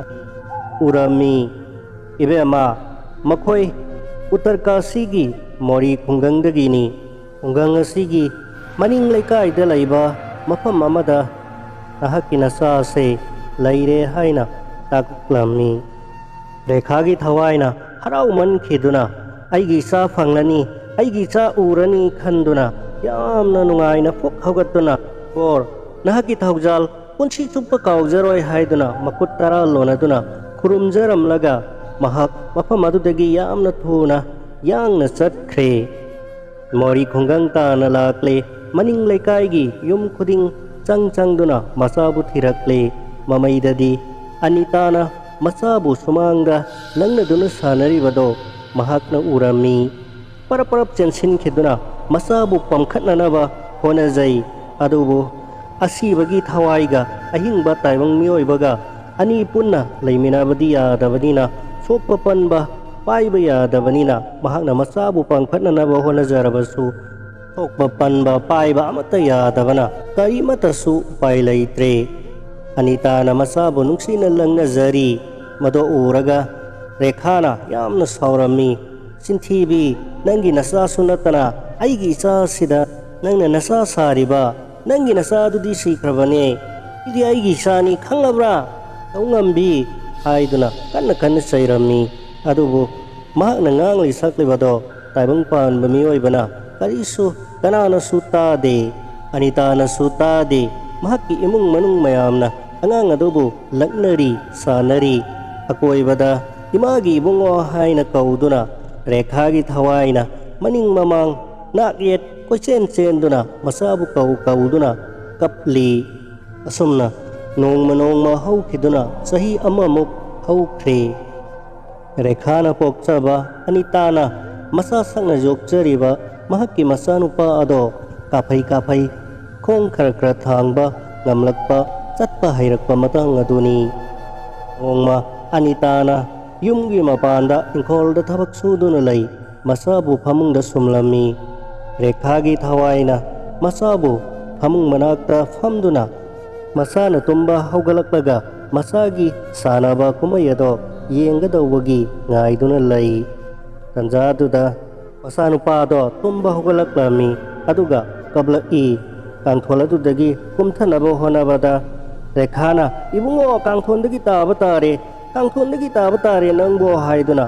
ꯎꯔꯝꯃꯤ꯫ "ꯏꯕꯦꯝꯃ, ꯃꯈꯣꯏ ꯎꯠꯇꯔꯀꯥꯁꯤꯒꯤ ꯃꯣꯔꯤ ꯈꯨꯡꯒꯪꯗꯒꯤꯅꯤ꯫ ꯈꯨꯡꯒꯪ ꯑꯁꯤꯒꯤ ꯃꯅꯤꯡ ꯂꯩꯀꯥꯏꯗ ꯂꯩꯕ ꯃꯐꯝ ꯑꯃꯗ ꯅꯍꯥꯛꯀꯤ ꯅꯆꯥ ꯑꯁꯦ ꯂꯩꯔꯦ" ꯍꯥꯏꯅ ꯇꯥꯛꯂꯝꯃꯤ꯫ ꯔꯦꯈꯥꯒꯤ ꯊꯋꯥꯏꯅ ꯍꯔꯥꯎꯃꯟꯈꯤꯗꯨꯅ, "ꯑꯩꯒꯤ ꯏꯆꯥ ꯐꯪꯂꯅꯤ, ꯑꯩꯒꯤ ꯏꯆꯥ ꯎꯔꯅꯤ" ꯈꯟꯗꯨꯅ ꯌꯥꯝꯅ ꯅꯨꯡꯉꯥꯏꯅ ꯐꯨꯛ ꯍꯧꯒꯠꯇꯨꯅ, "ꯕꯣꯔ, ꯅꯍꯥꯛꯀꯤ ꯊꯧꯖꯥꯜ ꯄꯨꯟꯁꯤ ꯆꯨꯞꯄ ꯀꯥꯎꯖꯔꯣꯏ" ꯍꯥꯏꯗꯨꯅ ꯃꯈꯨꯠ ꯇꯔꯥ ꯂꯣꯟꯅꯗꯨꯅ ꯈꯨꯔꯨꯝꯖꯔꯝꯂꯒ ꯃꯍꯥꯛ ꯃꯐꯝ ꯑꯗꯨꯗꯒꯤ ꯌꯥꯝꯅ ꯊꯨꯅ ꯌꯥꯡꯅ ꯆꯠꯈ꯭ꯔꯦ꯫ ꯃꯣꯔꯤ ꯈꯨꯡꯒꯪ ꯇꯥꯅ ꯂꯥꯛꯂꯦ꯫ ꯃꯅꯤꯡ ꯂꯩꯀꯥꯏꯒꯤ ꯌꯨꯝ ꯈꯨꯗꯤꯡ ꯆꯪ ꯆꯪꯗꯨꯅ ꯃꯆꯥꯕꯨ ꯊꯤꯔꯛꯂꯦ꯫ ꯃꯃꯩꯗꯗꯤ ꯑꯅꯤꯇꯥꯅ ꯃꯆꯥꯕꯨ ꯁꯨꯃꯥꯡꯗ ꯂꯪꯅꯗꯨꯅ ꯁꯥꯟꯅꯔꯤꯕꯗꯣ ꯃꯍꯥꯛꯅ ꯎꯔꯝꯃꯤ꯫ ꯄꯔꯞ ꯄꯔꯞ ꯆꯦꯟꯁꯤꯟꯈꯤꯗꯨꯅ ꯃꯆꯥꯕꯨ ꯄꯝꯈꯠꯅꯅꯕ ꯍꯣꯠꯅꯖꯩ꯫ ꯑꯗꯨꯕꯨ ꯑꯁꯤꯕꯒꯤ ꯊꯋꯥꯏꯒ ꯑꯍꯤꯡꯕ ꯇꯥꯏꯕꯪ ꯃꯤꯑꯣꯏꯕꯒ ꯑꯅꯤ ꯄꯨꯟꯅ ꯂꯩꯃꯤꯟꯅꯕꯗꯤ ꯌꯥꯗꯕꯅꯤꯅ, ꯁꯣꯛꯄ ꯄꯟꯕ ꯄꯥꯏꯕ ꯌꯥꯗꯕꯅꯤꯅ, ꯃꯍꯥꯛꯅ ꯃꯆꯥꯕꯨ ꯄꯥꯡꯈꯠꯅꯅꯕ ꯍꯣꯠꯅꯖꯔꯕꯁꯨ, ꯁꯣꯛꯄ ꯄꯟꯕ ꯄꯥꯏꯕ ꯑꯃꯠꯇ ꯌꯥꯗꯕꯅ ꯀꯔꯤꯃꯠꯇꯁꯨ ꯎꯄꯥꯏ ꯂꯩꯇ꯭ꯔꯦ꯫ ꯑꯅꯤꯇꯥꯅ ꯃꯆꯥꯕꯨ ꯅꯨꯡꯁꯤꯅ ꯂꯪꯅꯖꯔꯤ꯫ ꯃꯗꯨ ꯎꯔꯒ ꯔꯦꯈꯥꯅ ꯌꯥꯝꯅ ꯁꯥꯎꯔꯝꯃꯤ꯫ "ꯆꯤꯟꯊꯤꯕꯤ, ꯅꯪꯒꯤ ꯅꯆꯥꯁꯨ ꯅꯠꯇꯅ ꯑꯩꯒꯤ ꯏꯆꯥꯁꯤꯗ ꯅꯪꯅ ꯅꯆꯥ ꯁꯥꯔꯤꯕ? ꯅꯪꯒꯤ ꯅꯆꯥꯗꯨꯗꯤ ꯁꯤꯈ꯭ꯔꯕꯅꯦ꯫ ꯁꯤꯗꯤ ꯑꯩꯒꯤ ꯏꯆꯥꯅꯤ, ꯈꯪꯂꯕ꯭ꯔꯥ? ꯇꯧꯉꯝꯕꯤ!" ꯍꯥꯏꯗꯨꯅ ꯀꯟꯅ ꯀꯟꯅ ꯆꯩꯔꯝꯃꯤ꯫ ꯑꯗꯨꯕꯨ ꯃꯍꯥꯛꯅ ꯉꯥꯡꯂꯤ ꯁꯛꯂꯤꯕꯗꯣ ꯇꯥꯏꯕꯪ ꯄꯥꯟꯕ ꯃꯤꯑꯣꯏꯕꯅ ꯀꯔꯤꯁꯨ, ꯀꯅꯥꯅꯁꯨ ꯇꯥꯗꯦ꯫ ꯑꯅꯤꯇꯥꯅꯁꯨ ꯇꯥꯗꯦ꯫ ꯃꯍꯥꯛꯀꯤ ꯏꯃꯨꯡ ꯃꯅꯨꯡ ꯃꯌꯥꯝꯅ ꯑꯉꯥꯡ ꯑꯗꯨꯕꯨ ꯂꯛꯅꯔꯤ, ꯁꯥꯟꯅꯔꯤ꯫ ꯑꯀꯣꯏꯕꯗ "ꯏꯃꯥꯒꯤ ꯏꯕꯨꯡꯉꯣ" ꯍꯥꯏꯅ ꯀꯧꯗꯨꯅ, ꯔꯦꯈꯥꯒꯤ ꯊꯋꯥꯏꯅ ꯃꯅꯤꯡ ꯃꯃꯥꯡ ꯅꯥꯛ ꯌꯦꯠ ꯀꯣꯏꯆꯦꯟ ꯆꯦꯟꯗꯨꯅ ꯃꯆꯥꯕꯨ ꯀꯧ ꯀꯧꯗꯨꯅ ꯀꯞꯂꯤ꯫ ꯑꯁꯨꯝꯅ ꯅꯣꯡꯃ ꯅꯣꯡꯃ ꯍꯧꯈꯤꯗꯨꯅ ꯆꯍꯤ ꯑꯃꯃꯨꯛ ꯍꯧꯈ꯭ꯔꯦ꯫ ꯔꯦꯈꯥꯅ ꯄꯣꯛꯆꯕ ꯑꯅꯤꯇꯥꯅ ꯃꯆꯥ ꯁꯛꯅ ꯌꯣꯛꯆꯔꯤꯕ ꯃꯍꯥꯛꯀꯤ ꯃꯆꯥꯅꯨꯄꯥ ꯑꯗꯣ ꯀꯥꯐꯩ ꯀꯥꯐꯩ ꯈꯣꯡ ꯈꯔ ꯈꯔ ꯊꯥꯡꯕ ꯉꯝꯂꯛꯄ, ꯆꯠꯄ ꯍꯩꯔꯛꯄ ꯃꯇꯥꯡ ꯑꯗꯨꯅꯤ꯫ ꯅꯣꯡꯃ ꯑꯅꯤꯇꯥꯅ ꯌꯨꯝꯒꯤ ꯃꯄꯥꯟꯗ ꯏꯪꯈꯣꯜꯗ ꯊꯕꯛ ꯁꯨꯗꯨꯅ ꯂꯩ꯫ ꯃꯆꯥꯕꯨ ꯐꯃꯨꯡꯗ ꯁꯨꯝꯂꯝꯃꯤ꯫ ꯔꯦꯈꯥꯒꯤ ꯊꯋꯥꯏꯅ ꯃꯆꯥꯕꯨ ꯐꯃꯨꯡ ꯃꯅꯥꯛꯇ ꯐꯝꯗꯨꯅ ꯃꯆꯥꯅ ꯇꯨꯝꯕ ꯍꯧꯒꯠꯂꯛꯂꯒ ꯃꯆꯥꯒꯤ ꯁꯥꯟꯅꯕ ꯀꯨꯝꯍꯩ ꯑꯗꯣ ꯌꯦꯡꯒꯗꯧꯕꯒꯤ ꯉꯥꯏꯗꯨꯅ ꯂꯩ꯫ ꯇꯟꯖꯥꯗꯨꯗ ꯃꯆꯥꯅꯨꯄꯥꯗꯣ ꯇꯨꯝꯕ ꯍꯧꯒꯠꯂꯛꯂꯝꯃꯤ, ꯑꯗꯨꯒ ꯀꯞꯂꯛꯏ꯫ ꯀꯥꯡꯊꯣꯜ ꯑꯗꯨꯗꯒꯤ ꯀꯨꯝꯊꯅꯕ ꯍꯣꯠꯅꯕꯗ ꯔꯦꯈꯥꯅ, "ꯏꯕꯨꯡꯉꯣ, ꯀꯥꯡꯊꯣꯟꯗꯒꯤ ꯇꯥꯕ ꯇꯥꯔꯦ, ꯀꯥꯡꯊꯣꯟꯗꯒꯤ ꯇꯥꯕ ꯇꯥꯔꯦ ꯅꯪꯕꯣ" ꯍꯥꯏꯗꯨꯅ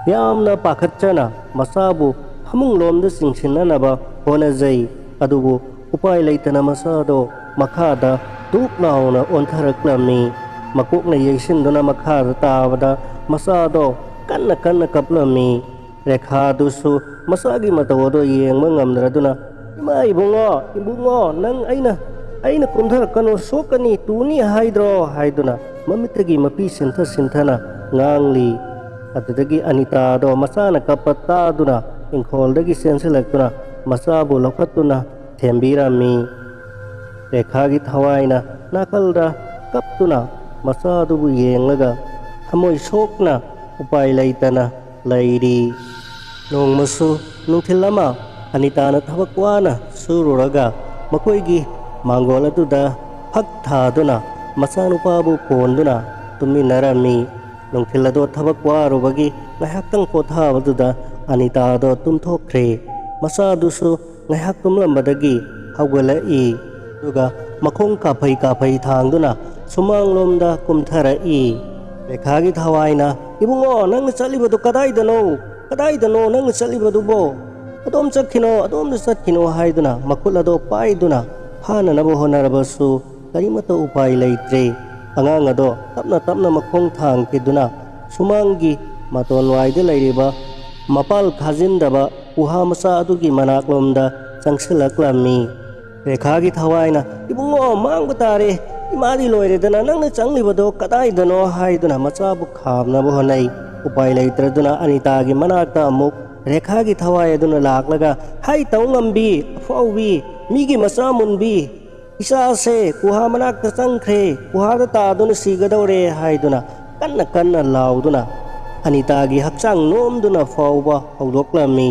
ꯌꯥꯝꯅ ꯄꯥꯈꯠꯆꯅ ꯃꯆꯥꯕꯨ ꯐꯃꯨꯡꯂꯣꯝꯗ ꯆꯤꯡꯁꯤꯟꯅꯅꯕ ꯍꯣꯠꯅꯖꯩ꯫ ꯑꯗꯨꯕꯨ ꯎꯄꯥꯏ ꯂꯩꯇꯅ ꯃꯆꯥꯗꯣ ꯃꯈꯥꯗ ꯇꯨꯛ ꯂꯥꯎꯅ ꯑꯣꯟꯊꯔꯛꯂꯝꯃꯤ꯫ ꯃꯀꯣꯛꯅ ꯌꯩꯁꯤꯟꯗꯨꯅ ꯃꯈꯥꯗ ꯇꯥꯕꯗ ꯃꯆꯥꯗꯣ ꯀꯟꯅ ꯀꯟꯅ ꯀꯞꯂꯝꯃꯤ꯫ ꯔꯦꯈꯥꯗꯨꯁꯨ ꯃꯆꯥꯒꯤ ꯃꯇꯧ ꯑꯗꯨ ꯌꯦꯡꯕ ꯉꯝꯗ꯭ꯔꯗꯨꯅ, "ꯏꯃꯥ, ꯏꯕꯨꯡꯉꯣ, ꯏꯕꯨꯡꯉꯣ, ꯅꯪ ꯑꯩꯅ, ꯑꯩꯅ ꯀꯨꯝꯊꯔꯛꯀꯅꯨ, ꯁꯣꯛꯀꯅꯤ, ꯇꯨꯅꯤ ꯍꯥꯏꯗ꯭ꯔꯣ?" ꯍꯥꯏꯗꯨꯅ ꯃꯃꯤꯠꯇꯒꯤ ꯃꯄꯤ ꯁꯤꯟꯊ ꯁꯤꯟꯊꯅ ꯉꯥꯡꯂꯤ꯫ ꯑꯗꯨꯗꯒꯤ ꯑꯅꯤꯇꯥꯗꯣ ꯃꯆꯥꯅ ꯀꯞꯄ ꯇꯥꯗꯨꯅ ꯏꯪꯈꯣꯜꯗꯒꯤ ꯆꯦꯟꯁꯤꯜꯂꯛꯇꯨꯅ ꯃꯆꯥꯕꯨ ꯂꯧꯈꯠꯇꯨꯅ ꯊꯦꯝꯕꯤꯔꯝꯃꯤ꯫ ꯔꯦꯈꯥꯒꯤ ꯊꯋꯥꯏꯅ ꯅꯥꯀꯜꯗ ꯀꯞꯇꯨꯅ ꯃꯆꯥꯗꯨꯕꯨ ꯌꯦꯡꯂꯒ ꯊꯃꯣꯏ ꯁꯣꯛꯅ ꯎꯄꯥꯏ ꯂꯩꯇꯅ ꯂꯩꯔꯤ꯫ ꯅꯣꯡꯃꯁꯨ ꯅꯨꯡꯊꯤꯜ ꯑꯃ ꯑꯅꯤꯇꯥꯅ ꯊꯕꯛ ꯋꯥꯅ ꯁꯨꯔꯨꯔꯒ ꯃꯈꯣꯏꯒꯤ ꯃꯥꯡꯒꯣꯜ ꯑꯗꯨꯗ ꯐꯛ ꯊꯥꯗꯨꯅ ꯃꯆꯥꯅꯨꯄꯥꯕꯨ ꯀꯣꯟꯗꯨꯅ ꯇꯨꯝꯃꯤꯟꯅꯔꯝꯃꯤ꯫ ꯅꯨꯡꯊꯤꯜ ꯑꯗꯣ ꯊꯕꯛ ꯋꯥꯔꯨꯕꯒꯤ ꯉꯥꯏꯍꯥꯛꯇꯪ ꯄꯣꯊꯥꯕꯗꯨꯗ ꯑꯅꯤꯇꯥꯗꯣ ꯇꯨꯝꯊꯣꯛꯈ꯭ꯔꯦ꯫ ꯃꯆꯥꯗꯨꯁꯨ ꯉꯥꯏꯍꯥꯛ ꯇꯨꯝꯂꯝꯕꯗꯒꯤ ꯍꯧꯒꯠꯂꯛꯏ꯫ ꯑꯗꯨꯒ ꯃꯈꯣꯡ ꯀꯥꯐꯩ ꯀꯥꯐꯩ ꯊꯥꯡꯗꯨꯅ ꯁꯨꯃꯥꯡꯂꯣꯝꯗ ꯀꯨꯝꯊꯔꯛꯏ꯫ ꯔꯦꯈꯥꯒꯤ ꯊꯋꯥꯏꯅ, "ꯏꯕꯨꯡꯉꯣ, ꯅꯪꯅ ꯆꯠꯂꯤꯕꯗꯨ ꯀꯗꯥꯏꯗꯅꯣ? ꯀꯗꯥꯏꯗꯅꯣ ꯅꯪꯅ ꯆꯠꯂꯤꯕꯗꯨꯕꯣ? ꯑꯗꯣꯝ ꯆꯠꯈꯤꯅꯣ, ꯑꯗꯣꯝꯗ ꯆꯠꯈꯤꯅꯣ" ꯍꯥꯏꯗꯨꯅ ꯃꯈꯨꯠ ꯑꯗꯣ ꯄꯥꯏꯗꯨꯅ ꯐꯥꯅꯅꯕ ꯍꯣꯠꯅꯔꯕꯁꯨ ꯀꯔꯤꯃꯠꯇ ꯎꯄꯥꯏ ꯂꯩꯇ꯭ꯔꯦ꯫ ꯑꯉꯥꯡ ꯑꯗꯣ ꯇꯞꯅ ꯇꯞꯅ ꯃꯈꯣꯡ ꯊꯥꯡꯈꯤꯗꯨꯅ ꯁꯨꯃꯥꯡꯒꯤ ꯃꯇꯣꯟꯋꯥꯏꯗ ꯂꯩꯔꯤꯕ ꯃꯄꯥꯜ ꯈꯥꯖꯤꯟꯗꯕ ꯎꯍꯥ ꯃꯆꯥ ꯑꯗꯨꯒꯤ ꯃꯅꯥꯛꯂꯣꯝꯗ ꯆꯪꯁꯤꯜꯂꯛꯂꯝꯃꯤ꯫ ꯔꯦꯈꯥꯒꯤ ꯊꯋꯥꯏꯅ, "ꯏꯕꯨꯡꯉꯣ, ꯃꯥꯡꯕ ꯇꯥꯔꯦ, ꯏꯃꯥꯗꯤ ꯂꯣꯏꯔꯦꯗꯅ, ꯅꯪꯅ ꯆꯪꯂꯤꯕꯗꯣ ꯀꯗꯥꯏꯗꯅꯣ?" ꯍꯥꯏꯗꯨꯅ ꯃꯆꯥꯕꯨ ꯈꯥꯝꯅꯕ ꯍꯣꯠꯅꯩ꯫ ꯎꯄꯥꯏ ꯂꯩꯇ꯭ꯔꯗꯨꯅ ꯑꯅꯤꯇꯥꯒꯤ ꯃꯅꯥꯛꯇ ꯑꯃꯨꯛ ꯔꯦꯈꯥꯒꯤ ꯊꯋꯥꯏ ꯑꯗꯨꯅ ꯂꯥꯛꯂꯒ, "ꯍꯥꯏ ꯇꯧ ꯉꯝꯕꯤ, ꯑꯐꯥꯎꯕꯤ, ꯃꯤꯒꯤ ꯃꯆꯥ ꯃꯨꯟꯕꯤ, ꯏꯆꯥꯁꯦ ꯀꯨꯍꯥ ꯃꯅꯥꯛꯇ ꯆꯪꯈ꯭ꯔꯦ, ꯀꯨꯍꯥꯗ ꯇꯥꯗꯨꯅ ꯁꯤꯒꯗꯧꯔꯦ" ꯍꯥꯏꯗꯨꯅ ꯀꯟꯅ ꯀꯟꯅ ꯂꯥꯎꯗꯨꯅ ꯑꯅꯤꯇꯥꯒꯤ ꯍꯛꯆꯥꯡ ꯅꯣꯝꯗꯨꯅ ꯐꯥꯎꯕ ꯍꯧꯗꯣꯛꯂꯝꯃꯤ꯫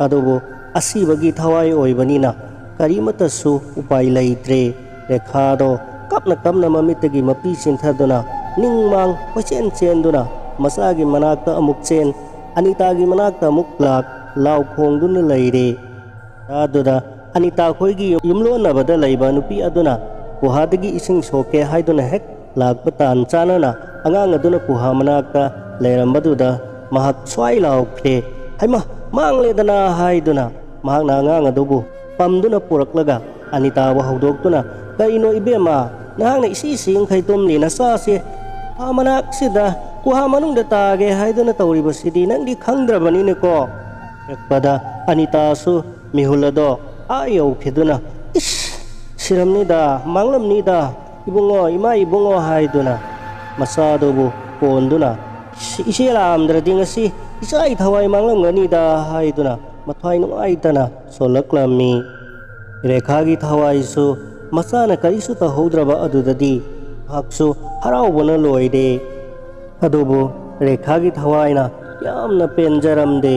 ꯑꯗꯨꯕꯨ ꯑꯁꯤꯕꯒꯤ ꯊꯋꯥꯏ ꯑꯣꯏꯕꯅꯤꯅ ꯀꯔꯤꯃꯠꯇꯁꯨ ꯎꯄꯥꯏ ꯂꯩꯇ꯭ꯔꯦ꯫ ꯔꯦꯈꯥꯗꯣ ꯀꯞꯅ ꯀꯞꯅ ꯃꯃꯤꯠꯇꯒꯤ ꯃꯄꯤ ꯆꯤꯟꯊꯗꯨꯅ ꯅꯤꯡꯃꯥꯡ ꯀꯣꯏꯆꯦꯟ ꯆꯦꯟꯗꯨꯅ ꯃꯆꯥꯒꯤ ꯃꯅꯥꯛꯇ ꯑꯃꯨꯛ ꯆꯦꯟ, ꯑꯅꯤꯇꯥꯒꯤ ꯃꯅꯥꯛꯇ ꯑꯃꯨꯛ ꯂꯥꯛ, ꯂꯥꯎ ꯈꯣꯡꯗꯨꯅ ꯂꯩꯔꯦ꯫ ꯑꯗꯨꯗ ꯑꯅꯤꯇꯥ ꯈꯣꯏꯒꯤ ꯌꯨꯝꯂꯣꯟꯅꯕꯗ ꯂꯩꯕ ꯅꯨꯄꯤ ꯑꯗꯨꯅ ꯒꯨꯍꯥꯗꯒꯤ ꯏꯁꯤꯡ ꯁꯣꯛꯀꯦ ꯍꯥꯏꯗꯨꯅ ꯍꯦꯛ ꯂꯥꯛꯄ ꯇꯥꯟ ꯆꯥꯅꯅ ꯑꯉꯥꯡ ꯑꯗꯨꯅ ꯒꯨꯍꯥ ꯃꯅꯥꯛꯇ ꯂꯩꯔꯝꯕꯗꯨꯗ ꯃꯍꯥꯛ ꯁ꯭ꯋꯥꯏ ꯂꯥꯎꯈ꯭ꯔꯦ꯫ "ꯍꯩꯃꯥ, ꯃꯥꯡꯂꯦꯗꯅ!" ꯍꯥꯏꯗꯨꯅ ꯃꯍꯥꯛꯅ ꯑꯉꯥꯡ ꯑꯗꯨꯕꯨ ꯄꯝꯗꯨꯅ ꯄꯨꯔꯛꯂꯒ ꯑꯅꯤꯇꯥꯕꯨ ꯍꯧꯗꯣꯛꯇꯨꯅ, "ꯀꯔꯤꯅꯣ ꯏꯕꯦꯝꯃ, ꯅꯍꯥꯛꯅ ꯏꯁꯤ ꯁꯤꯡꯈꯩ ꯇꯨꯝꯂꯤ ꯅꯆꯥꯁꯦ ꯒꯨꯍꯥ ꯃꯅꯥꯛꯁꯤꯗ, ꯒꯨꯍꯥ ꯃꯅꯨꯡꯗ ꯇꯥꯒꯦ ꯍꯥꯏꯗꯨꯅ ꯇꯧꯔꯤꯕꯁꯤꯗꯤ ꯅꯪꯗꯤ ꯈꯪꯗ꯭ꯔꯕꯅꯤꯅꯦꯀꯣ?" ꯍꯥꯏꯔꯛꯄꯗ ꯑꯅꯤꯇꯥꯁꯨ ꯃꯤꯍꯨꯜ ꯑꯗꯣ ꯑꯥ ꯌꯧꯈꯤꯗꯨꯅ, "ꯏꯁ! ꯁꯤꯔꯝꯅꯤꯗ, ꯃꯥꯡꯂꯝꯅꯤꯗ, ꯏꯕꯨꯡꯉꯣ, ꯏꯃꯥ ꯏꯕꯨꯡꯉꯣ" ꯍꯥꯏꯗꯨꯅ ꯃꯆꯥꯗꯨꯕꯨ ꯀꯣꯟꯗꯨꯅ, "ꯏꯁ, ꯏꯆꯦ ꯂꯥꯛꯑꯝꯗ꯭ꯔꯗꯤ ꯉꯁꯤ ꯏꯆꯥꯒꯤ ꯊꯋꯥꯏ ꯃꯥꯡꯂꯝꯒꯅꯤꯗ" ꯍꯥꯏꯗꯨꯅ ꯃꯊ꯭ꯋꯥꯏ ꯅꯨꯡꯉꯥꯏꯇꯅ ꯁꯣꯜꯂꯛꯂꯝꯃꯤ꯫ ꯔꯦꯈꯥꯒꯤ ꯊꯋꯥꯏꯁꯨ ꯃꯆꯥꯅ ꯀꯔꯤꯁꯨ ꯇꯧꯍꯧꯗ꯭ꯔꯕ ꯑꯗꯨꯗꯗꯤ ꯃꯍꯥꯛꯁꯨ ꯍꯔꯥꯎꯕꯅ ꯂꯣꯏꯔꯦ꯫ ꯑꯗꯨꯕꯨ ꯔꯦꯈꯥꯒꯤ ꯊꯋꯥꯏꯅ ꯌꯥꯝꯅ ꯄꯦꯟꯖꯔꯝꯗꯦ꯫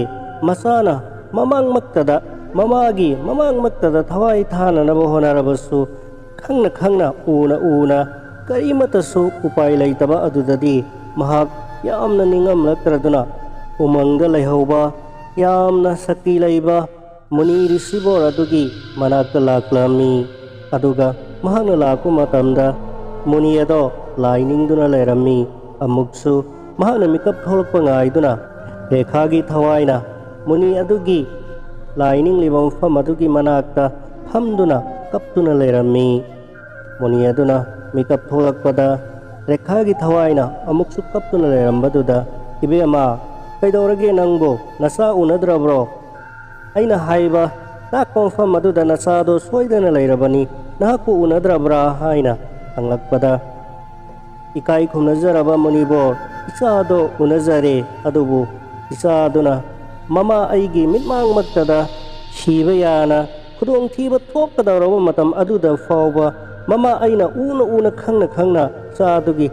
ꯃꯆꯥꯅ ꯃꯃꯥꯡꯃꯛꯇꯗ, ꯃꯃꯥꯒꯤ ꯃꯃꯥꯡꯃꯛꯇꯗ ꯊꯋꯥꯏ ꯊꯥꯅꯅꯕ ꯍꯣꯠꯅꯔꯕꯁꯨ, ꯈꯪꯅ ꯈꯪꯅ, ꯎꯅ ꯎꯅ, ꯀꯔꯤꯃꯠꯇꯁꯨ ꯎꯄꯥꯏ ꯂꯩꯇꯕ ꯑꯗꯨꯗꯗꯤ ꯃꯍꯥꯛ ꯌꯥꯝꯅ ꯅꯤꯡꯉꯝꯂꯛꯇ꯭ꯔꯗꯨꯅ ꯎꯃꯪꯗ ꯂꯩꯍꯧꯕ ꯌꯥꯝꯅ ꯁꯛꯇꯤ ꯂꯩꯕ ꯃꯨꯅꯤ ꯔꯤꯁꯤꯕꯣꯔ ꯑꯗꯨꯒꯤ ꯃꯅꯥꯛꯇ ꯂꯥꯛꯂꯝꯃꯤ꯫ ꯑꯗꯨꯒ ꯃꯍꯥꯛꯅ ꯂꯥꯛꯄ ꯃꯇꯝꯗ ꯃꯨꯅꯤ ꯑꯗꯣ ꯂꯥꯏ ꯅꯤꯡꯗꯨꯅ ꯂꯩꯔꯝꯃꯤ꯫ ꯑꯃꯨꯛꯁꯨ ꯃꯍꯥꯛꯅ ꯃꯤꯀꯞ ꯊꯣꯛꯂꯛꯄ ꯉꯥꯏꯗꯨꯅ ꯔꯦꯈꯥꯒꯤ ꯊꯋꯥꯏꯅ ꯃꯨꯅꯤ ꯑꯗꯨꯒꯤ ꯂꯥꯏ ꯅꯤꯡꯂꯤꯕ ꯃꯐꯝ ꯑꯗꯨꯒꯤ ꯃꯅꯥꯛꯇ ꯐꯝꯗꯨꯅ ꯀꯞꯇꯨꯅ ꯂꯩꯔꯝꯃꯤ꯫ ꯃꯨꯅꯤ ꯑꯗꯨꯅ ꯃꯤꯀꯞ ꯊꯣꯛꯂꯛꯄꯗ ꯔꯦꯈꯥꯒꯤ ꯊꯋꯥꯏꯅ ꯑꯃꯨꯛꯁꯨ ꯀꯞꯇꯨꯅ ꯂꯩꯔꯝꯕꯗꯨꯗ, "ꯏꯕꯦꯝꯃ, ꯀꯩꯗꯧꯔꯒꯦ ꯅꯪꯕꯨ? ꯅꯆꯥ ꯎꯅꯗ꯭ꯔꯕ꯭ꯔꯣ? ꯑꯩꯅ ꯍꯥꯏꯕ ꯇꯥꯛꯄ ꯃꯐꯝ ꯑꯗꯨꯗ ꯅꯆꯥꯗꯣ ꯁꯣꯏꯗꯅ ꯂꯩꯔꯕꯅꯤ꯫ ꯅꯍꯥꯛꯄꯨ ꯎꯅꯗ꯭ꯔꯕ꯭ꯔꯥ?" ꯍꯥꯏꯅ ꯍꯪꯂꯛꯄꯗ, ꯏꯀꯥꯏ ꯈꯨꯝꯅꯖꯔꯕ ꯃꯨꯅꯤꯕꯣꯔ, "ꯏꯆꯥꯗꯣ ꯎꯅꯖꯔꯦ, ꯑꯗꯨꯕꯨ ꯏꯆꯥꯗꯨꯅ ꯃꯃꯥ ꯑꯩꯒꯤ ꯃꯤꯠꯃꯥꯡꯃꯛꯇꯗ ꯁꯤꯕ ꯌꯥꯅ ꯈꯨꯗꯣꯡꯊꯤꯕ ꯊꯣꯛꯀꯗꯧꯔꯕ ꯃꯇꯝ ꯑꯗꯨꯗ ꯐꯥꯎꯕ ꯃꯃꯥ ꯑꯩꯅ ꯎꯅ ꯎꯅ ꯈꯪꯅ ꯈꯪꯅ ꯏꯆꯥꯗꯨꯒꯤ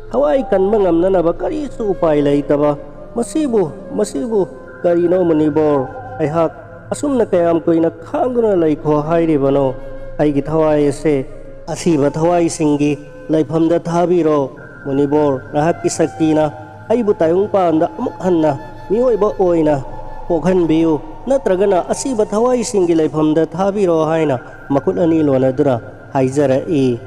ꯊꯋꯥꯏ ꯀꯟꯕ ꯉꯝꯅꯅꯕ ꯀꯔꯤꯁꯨ ꯎꯄꯥꯏ ꯂꯩꯇꯕ꯫ ꯃꯁꯤꯕꯨ, ꯃꯁꯤꯕꯨ ꯀꯔꯤꯅꯣ ꯃꯨꯅꯤꯕꯣꯔ? ꯑꯩꯍꯥꯛ ꯑꯁꯨꯝꯅ ꯀꯌꯥꯝ ꯀꯨꯏꯅ ꯈꯥꯡꯗꯨꯅ ꯂꯩꯈꯣ ꯍꯥꯏꯔꯤꯕꯅꯣ? ꯑꯩꯒꯤ ꯊꯋꯥꯏ ꯑꯁꯦ ꯑꯁꯤꯕ ꯊꯋꯥꯏꯁꯤꯡꯒꯤ ꯂꯩꯐꯝꯗ ꯊꯥꯕꯤꯔꯣ꯫ ꯃꯨꯅꯤꯕꯣꯔ, ꯅꯍꯥꯛꯀꯤ ꯁꯛꯇꯤꯅ ꯑꯩꯕꯨ ꯇꯥꯏꯕꯪꯄꯥꯟꯗ ꯑꯃꯨꯛ ꯍꯟꯅ ꯃꯤꯑꯣꯏꯕ ꯑꯣꯏꯅ ꯄꯣꯛꯍꯟꯕꯤꯌꯨ, ꯅꯠꯇ꯭ꯔꯒꯅ ꯑꯁꯤꯕ ꯊꯋꯥꯏꯁꯤꯡꯒꯤ ꯂꯩꯐꯝꯗ ꯊꯥꯕꯤꯔꯣ" ꯍꯥꯏꯅ ꯃꯈꯨꯠ ꯑꯅꯤ ꯂꯣꯟꯅꯗꯨꯅ ꯍꯥꯏꯖꯔꯛꯏ꯫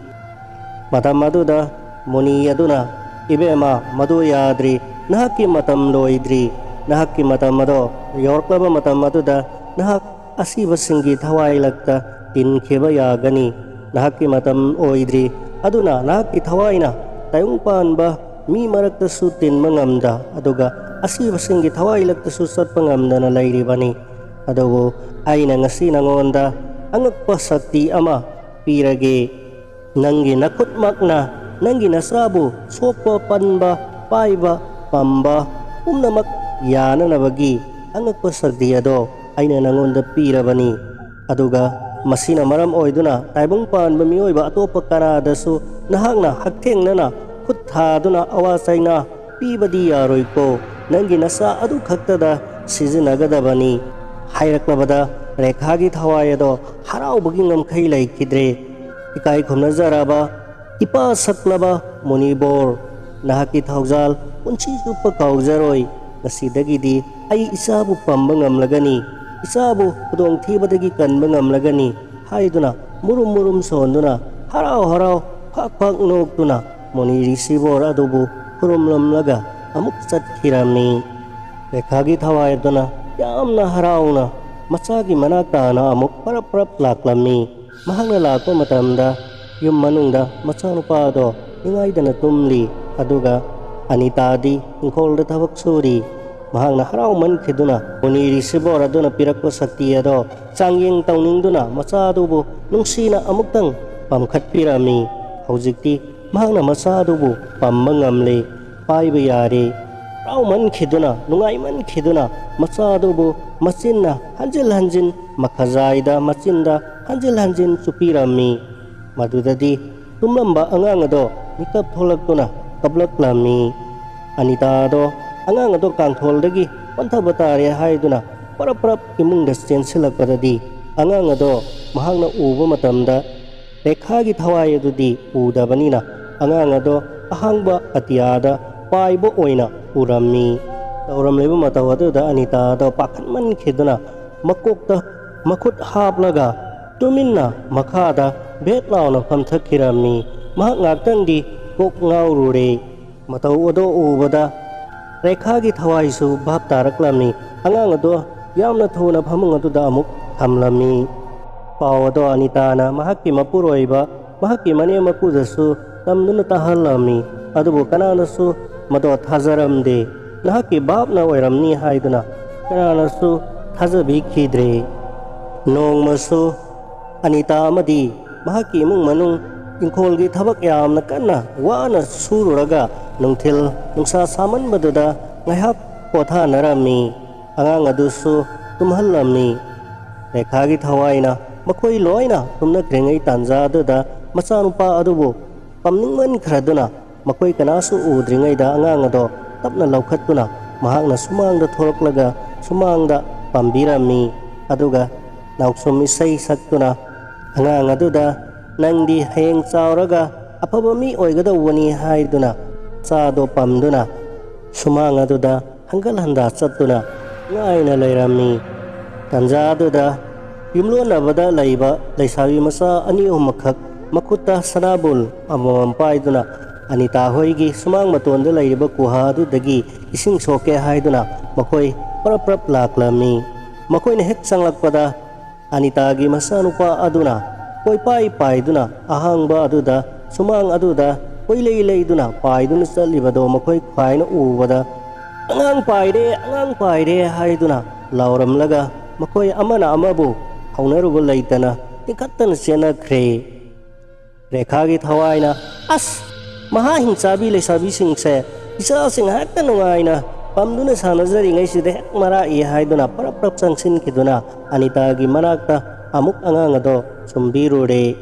ꯃꯇꯝ ꯑꯗꯨꯗ ꯃꯨꯅꯤ ꯑꯗꯨꯅ, "ꯏꯕꯦꯝꯃ, ꯃꯗꯨ ꯌꯥꯗ꯭ꯔꯤ, ꯅꯍꯥꯛꯀꯤ ꯃꯇꯝ ꯂꯣꯏꯗ꯭ꯔꯤ꯫ ꯅꯍꯥꯛꯀꯤ ꯃꯇꯝ ꯑꯗꯣ ꯌꯧꯔꯛꯂꯕ ꯃꯇꯝ ꯑꯗꯨꯗ ꯅꯍꯥꯛ ꯑꯁꯤꯕꯁꯤꯡꯒꯤ ꯊꯋꯥꯏ ꯂꯛꯇ ꯇꯤꯟꯈꯤꯕ ꯌꯥꯒꯅꯤ꯫ ꯅꯍꯥꯛꯀꯤ ꯃꯇꯝ ꯑꯣꯏꯗ꯭ꯔꯤ꯫ ꯑꯗꯨꯅ ꯅꯍꯥꯛꯀꯤ ꯊꯋꯥꯏꯅ ꯇꯥꯏꯕꯪ ꯄꯥꯟꯕ ꯃꯤ ꯃꯔꯛꯇꯁꯨ ꯇꯤꯟꯕ ꯉꯝꯗ, ꯑꯗꯨꯒ ꯑꯁꯤꯕꯁꯤꯡꯒꯤ ꯊꯋꯥꯏ ꯂꯛꯇꯁꯨ ꯆꯠꯄ ꯉꯝꯗꯅ ꯂꯩꯔꯤꯕꯅꯤ꯫ ꯑꯗꯨꯕꯨ ꯑꯩꯅ ꯉꯁꯤ ꯅꯉꯣꯟꯗ ꯑꯉꯛꯄ ꯁꯛꯇꯤ ꯑꯃ ꯄꯤꯔꯒꯦ꯫ ꯅꯪꯒꯤ ꯅꯈꯨꯠꯃꯛꯅ ꯅꯪꯒꯤ ꯅꯆꯥꯕꯨ ꯁꯣꯛꯄ, ꯄꯟꯕ, ꯄꯥꯏꯕ, ꯄꯝꯕ ꯄꯨꯝꯅꯃꯛ ꯌꯥꯅꯅꯕꯒꯤ ꯑꯉꯛꯄ ꯁꯛꯇꯤ ꯑꯗꯣ ꯑꯩꯅ ꯅꯉꯣꯟꯗ ꯄꯤꯔꯕꯅꯤ꯫ ꯑꯗꯨꯒ ꯃꯁꯤꯅ ꯃꯔꯝ ꯑꯣꯏꯗꯨꯅ ꯇꯥꯏꯕꯪ ꯄꯥꯟꯕ ꯃꯤꯑꯣꯏꯕ ꯑꯇꯣꯞꯄ ꯀꯅꯥꯗꯁꯨ ꯅꯍꯥꯛꯅ ꯍꯛꯊꯦꯡꯅꯅ ꯈꯨꯠ ꯊꯥꯗꯨꯅ ꯑꯋꯥ ꯆꯩꯅꯥ ꯄꯤꯕꯗꯤ ꯌꯥꯔꯣꯏꯀꯣ꯫ ꯅꯪꯒꯤ ꯅꯆꯥ ꯑꯗꯨ ꯈꯛꯇꯗ ꯁꯤꯖꯤꯟꯅꯒꯗꯕꯅꯤ" ꯍꯥꯏꯔꯛꯂꯕꯗ ꯔꯦꯈꯥꯒꯤ ꯊꯋꯥꯏ ꯑꯗꯣ ꯍꯔꯥꯎꯕꯒꯤ ꯉꯝꯈꯩ ꯂꯩꯈꯤꯗ꯭ꯔꯦ꯫ ꯏꯀꯥꯏ ꯈꯨꯝꯅꯖꯔꯕ ꯏꯄꯥ ꯁꯛꯂꯕ ꯃꯨꯅꯤꯕꯣꯔ, ꯅꯍꯥꯛꯀꯤ ꯊꯧꯖꯥꯜ ꯄꯨꯟꯁꯤ ꯆꯨꯞꯄ ꯀꯥꯎꯖꯔꯣꯏ꯫ ꯉꯁꯤꯗꯒꯤꯗꯤ ꯑꯩ ꯏꯆꯥꯕꯨ ꯄꯝꯕ ꯉꯝꯂꯒꯅꯤ, ꯏꯆꯥꯕꯨ ꯈꯨꯗꯣꯡꯊꯤꯕꯗꯒꯤ ꯀꯟꯕ ꯉꯝꯂꯒꯅꯤ ꯍꯥꯏꯗꯨꯅ ꯃꯨꯔꯨꯝ ꯃꯨꯔꯨꯝ ꯁꯣꯟꯗꯨꯅ ꯍꯔꯥꯎ ꯍꯔꯥꯎ ꯐꯥꯛ ꯐꯥꯛ ꯅꯣꯛꯇꯨꯅ ꯃꯨꯅꯤ ꯔꯤꯁꯤꯕꯣꯔ ꯑꯗꯨꯕꯨ ꯈꯨꯔꯨꯝꯂꯝꯂꯒ ꯑꯃꯨꯛ ꯆꯠꯈꯤꯔꯝꯃꯤ꯫ ꯔꯦꯈꯥꯒꯤ ꯊꯋꯥꯏ ꯑꯗꯨꯅ ꯌꯥꯝꯅ ꯍꯔꯥꯎꯅ ꯃꯆꯥꯒꯤ ꯃꯅꯥꯛ ꯇꯥꯅ ꯑꯃꯨꯛ ꯄꯔꯞ ꯄꯔꯞ ꯂꯥꯛꯂꯝꯃꯤ꯫ ꯃꯍꯥꯛꯅ ꯂꯥꯛꯄ ꯃꯇꯝꯗ ꯌꯨꯝ ꯃꯅꯨꯡꯗ ꯃꯆꯥꯅꯨꯄꯥꯗꯣ ꯅꯤꯡꯉꯥꯏꯗꯅ ꯇꯨꯝꯂꯤ, ꯑꯗꯨꯒ ꯑꯅꯤꯇꯥꯗꯤ ꯏꯪꯈꯣꯜꯗ ꯊꯕꯛ ꯁꯨꯔꯤ꯫ ꯃꯍꯥꯛꯅ ꯍꯔꯥꯎꯃꯟꯈꯤꯗꯨꯅ ꯃꯨꯅꯤ ꯔꯤꯁꯤꯕꯣꯔ ꯑꯗꯨꯅ ꯄꯤꯔꯛꯄ ꯁꯛꯇꯤ ꯑꯗꯣ ꯆꯥꯡꯌꯦꯡ ꯇꯧꯅꯤꯡꯗꯨꯅ ꯃꯆꯥ ꯑꯗꯨꯕꯨ ꯅꯨꯡꯁꯤꯅ ꯑꯃꯨꯛꯇꯪ ꯄꯝꯈꯠꯄꯤꯔꯝꯃꯤ꯫ ꯍꯧꯖꯤꯛꯇꯤ ꯃꯍꯥꯛꯅ ꯃꯆꯥ ꯑꯗꯨꯕꯨ ꯄꯝꯕ ꯉꯝꯂꯦ, ꯄꯥꯏꯕ ꯌꯥꯔꯦ꯫ ꯍꯔꯥꯎꯃꯟꯈꯤꯗꯨꯅ, ꯅꯨꯡꯉꯥꯏꯃꯟꯈꯤꯗꯨꯅ ꯃꯆꯥ ꯑꯗꯨꯕꯨ ꯃꯆꯤꯟꯅ ꯍꯟꯖꯤꯟ ꯍꯟꯖꯤꯟ ꯃꯈꯖꯥꯏꯗ ꯃꯆꯤꯟꯗ ꯍꯟꯖꯤꯟ ꯍꯟꯖꯤꯟ ꯆꯨꯞꯄꯤꯔꯝꯃꯤ꯫ ꯃꯗꯨꯗꯗꯤ ꯇꯨꯝꯂꯝꯕ ꯑꯉꯥꯡ ꯑꯗꯣ ꯃꯤꯀꯞ ꯊꯣꯛꯂꯛꯇꯨꯅ ꯀꯞꯂꯛꯂꯝꯃꯤ꯫ ꯑꯅꯤꯇꯥ ꯑꯗꯣ ꯑꯉꯥꯡ ꯑꯗꯣ ꯀꯥꯡꯊꯣꯜꯗꯒꯤ ꯑꯣꯟꯊꯕ ꯇꯥꯔꯦ ꯍꯥꯏꯗꯨꯅ ꯄꯔꯞ ꯄꯔꯞ ꯏꯃꯨꯡꯗ ꯆꯦꯟꯁꯤꯜꯂꯛꯄꯗꯗꯤ ꯑꯉꯥꯡ ꯑꯗꯣ ꯃꯍꯥꯛꯅ ꯎꯕ ꯃꯇꯝꯗ ꯔꯦꯈꯥꯒꯤ ꯊꯋꯥꯏ ꯑꯗꯨꯗꯤ ꯎꯗꯕꯅꯤꯅ ꯑꯉꯥꯡ ꯑꯗꯣ ꯑꯍꯥꯡꯕ ꯑꯇꯤꯌꯥꯗ ꯄꯥꯏꯕ ꯑꯣꯏꯅ ꯎꯔꯝꯃꯤ꯫ ꯇꯧꯔꯝꯂꯤꯕ ꯃꯇꯧ ꯑꯗꯨꯗ ꯑꯅꯤꯇꯥ ꯑꯗꯣ ꯄꯥꯈꯠꯃꯟꯈꯤꯗꯨꯅ ꯃꯀꯣꯛꯇ ꯃꯈꯨꯠ ꯍꯥꯞꯂꯒ ꯇꯨꯃꯤꯟꯅ ꯃꯈꯥꯗ ꯚꯦꯠ ꯂꯥꯎꯅ ꯐꯝꯊꯈꯤꯔꯝꯃꯤ꯫ ꯃꯍꯥꯛ ꯉꯥꯛꯇꯪꯗꯤ ꯀꯣꯛ ꯉꯥꯎꯔꯨꯔꯦ꯫ ꯃꯇꯧ ꯑꯗꯨ ꯎꯕꯗ ꯔꯦꯈꯥꯒꯤ ꯊꯋꯥꯏꯁꯨ ꯚꯥꯞ ꯇꯥꯔꯛꯂꯝꯃꯤ꯫ ꯑꯉꯥꯡ ꯑꯗꯨ ꯌꯥꯝꯅ ꯊꯨꯅ ꯐꯃꯨꯡ ꯑꯗꯨꯗ ꯑꯃꯨꯛ ꯊꯝꯂꯝꯃꯤ꯫ ꯄꯥꯎ ꯑꯗꯨ ꯑꯅꯤꯇꯥꯅ ꯃꯍꯥꯛꯀꯤ ꯃꯄꯨꯔꯣꯏꯕ, ꯃꯍꯥꯛꯀꯤ ꯃꯅꯦꯝ ꯃꯀꯨꯗꯁꯨ ꯇꯝꯗꯨꯅ ꯇꯥꯍꯜꯂꯝꯃꯤ꯫ ꯑꯗꯨꯕꯨ ꯀꯅꯥꯅꯁꯨ ꯃꯗꯨ ꯊꯥꯖꯔꯝꯗꯦ꯫ "ꯅꯍꯥꯛꯀꯤ ꯚꯥꯞꯅ ꯑꯣꯏꯔꯝꯅꯤ" ꯍꯥꯏꯗꯨꯅ ꯀꯅꯥꯅꯁꯨ ꯊꯥꯖꯕꯤꯈꯤꯗ꯭ꯔꯦ꯫ ꯅꯣꯡꯃꯁꯨ ꯑꯅꯤꯇꯥ ꯑꯃꯗꯤ ꯃꯍꯥꯛꯀꯤ ꯏꯃꯨꯡ ꯃꯅꯨꯡ ꯏꯪꯈꯣꯜꯒꯤ ꯊꯕꯛ ꯌꯥꯝꯅ ꯀꯟꯅ ꯋꯥꯅ ꯁꯨꯔꯨꯔꯒ ꯅꯨꯡꯊꯤꯜ ꯅꯨꯡꯁꯥ ꯁꯥꯃꯟꯕꯗꯨꯗ ꯉꯥꯏꯍꯥꯛ ꯄꯣꯊꯥꯅꯔꯝꯃꯤ꯫ ꯑꯉꯥꯡ ꯑꯗꯨꯁꯨ ꯇꯨꯝꯍꯜꯂꯝꯃꯤ꯫ ꯔꯦꯈꯥꯒꯤ ꯊꯋꯥꯏꯅ ꯃꯈꯣꯏ ꯂꯣꯏꯅ ꯇꯨꯝꯅꯈ꯭ꯔꯤꯉꯩ ꯇꯥꯟꯖꯥ ꯑꯗꯨꯗ ꯃꯆꯥꯅꯨꯄꯥ ꯑꯗꯨꯕꯨ ꯄꯝꯅꯤꯡꯃꯟꯈ꯭ꯔꯗꯨꯅ ꯃꯈꯣꯏ ꯀꯅꯥꯁꯨ ꯎꯗ꯭ꯔꯤꯉꯩꯗ ꯑꯉꯥꯡ ꯑꯗꯣ ꯇꯞꯅ ꯂꯧꯈꯠꯇꯨꯅ ꯃꯍꯥꯛꯅ ꯁꯨꯃꯥꯡꯗ ꯊꯣꯛꯂꯛꯂꯒ ꯁꯨꯃꯥꯡꯗ ꯄꯝꯕꯤꯔꯝꯃꯤ꯫ ꯑꯗꯨꯒ ꯅꯥꯎꯁꯨꯝ ꯏꯁꯩ ꯁꯛꯇꯨꯅ ꯑꯉꯥꯡ ꯑꯗꯨꯗ "ꯅꯪꯗꯤ ꯍꯌꯦꯡ ꯆꯥꯎꯔꯒ ꯑꯐꯕ ꯃꯤ ꯑꯣꯏꯒꯗꯧꯕꯅꯤ" ꯍꯥꯏꯗꯨꯅ ꯃꯆꯥꯗꯣ ꯄꯝꯗꯨꯅ ꯁꯨꯃꯥꯡ ꯑꯗꯨꯗ ꯍꯪꯒꯠ ꯍꯟꯗꯥ ꯆꯠꯇꯨꯅ ꯉꯥꯏꯅ ꯂꯩꯔꯝꯃꯤ꯫ ꯇꯟꯖꯥ ꯑꯗꯨꯗ ꯌꯨꯝꯂꯣꯟꯅꯕꯗ ꯂꯩꯕ ꯂꯩꯁꯥꯕꯤ ꯃꯆꯥ ꯑꯅꯤ ꯑꯍꯨꯝꯈꯛ ꯃꯈꯨꯠꯇ ꯁꯅꯥꯕꯨꯜ ꯑꯃꯃꯝ ꯄꯥꯏꯗꯨꯅ ꯑꯅꯤꯇꯥ ꯍꯣꯏꯒꯤ ꯁꯨꯃꯥꯡ ꯃꯇꯣꯟꯗ ꯂꯩꯔꯤꯕ ꯀꯨꯍꯥ ꯑꯗꯨꯗꯒꯤ ꯏꯁꯤꯡ ꯁꯣꯛꯀꯦ ꯍꯥꯏꯗꯨꯅ ꯃꯈꯣꯏ ꯄꯔꯞ ꯄꯔꯞ ꯂꯥꯛꯂꯝꯃꯤ꯫ ꯃꯈꯣꯏꯅ ꯍꯦꯛ ꯆꯪꯂꯛꯄꯗ ꯑꯅꯤꯇꯥꯒꯤ ꯃꯆꯥꯅꯨꯄꯥ ꯑꯗꯨꯅ ꯀꯣꯏꯄꯥꯏ ꯄꯥꯏꯗꯨꯅ ꯑꯍꯥꯡꯕ ꯑꯗꯨꯗ, ꯁꯨꯃꯥꯡ ꯑꯗꯨꯗ ꯀꯣꯏꯂꯩ ꯂꯩꯗꯨꯅ ꯄꯥꯏꯗꯨꯅ ꯆꯠꯂꯤꯕꯗꯣ ꯃꯈꯣꯏ ꯈ꯭ꯋꯥꯏꯅ ꯎꯕꯗ, "ꯑꯉꯥꯡ ꯄꯥꯏꯔꯦ, ꯑꯉꯥꯡ ꯄꯥꯏꯔꯦ" ꯍꯥꯏꯗꯨꯅ ꯂꯥꯎꯔꯝꯂꯒ ꯃꯈꯣꯏ ꯑꯃꯅ ꯑꯃꯕꯨ ꯍꯧꯅꯔꯨꯕ ꯂꯩꯇꯅ ꯇꯤꯡꯈꯠꯇꯅ ꯆꯦꯟꯅꯈ꯭ꯔꯦ꯫ ꯔꯦꯈꯥꯒꯤ ꯊꯋꯥꯏꯅ, "ꯑꯁ! ꯃꯍꯥ ꯍꯤꯡꯆꯥꯕꯤ ꯂꯩꯁꯥꯕꯤꯁꯤꯡꯁꯦ ꯏꯆꯥꯁꯤꯡ ꯍꯦꯛꯇ ꯅꯨꯡꯉꯥꯏꯅ ꯄꯝꯗꯨꯅ ꯁꯥꯟꯅꯖꯔꯤꯉꯩꯁꯤꯗ ꯍꯦꯛ ꯃꯔꯥꯛꯏ" ꯍꯥꯏꯗꯨꯅ ꯄꯔꯞ ꯄꯔꯞ ꯆꯪꯁꯤꯟꯈꯤꯗꯨꯅ ꯑꯅꯤꯇꯥꯒꯤ ꯃꯅꯥꯛꯇ ꯑꯃꯨꯛ ꯑꯉꯥꯡ ꯑꯗꯣ ꯁꯨꯝꯕꯤꯔꯨꯔꯦ꯫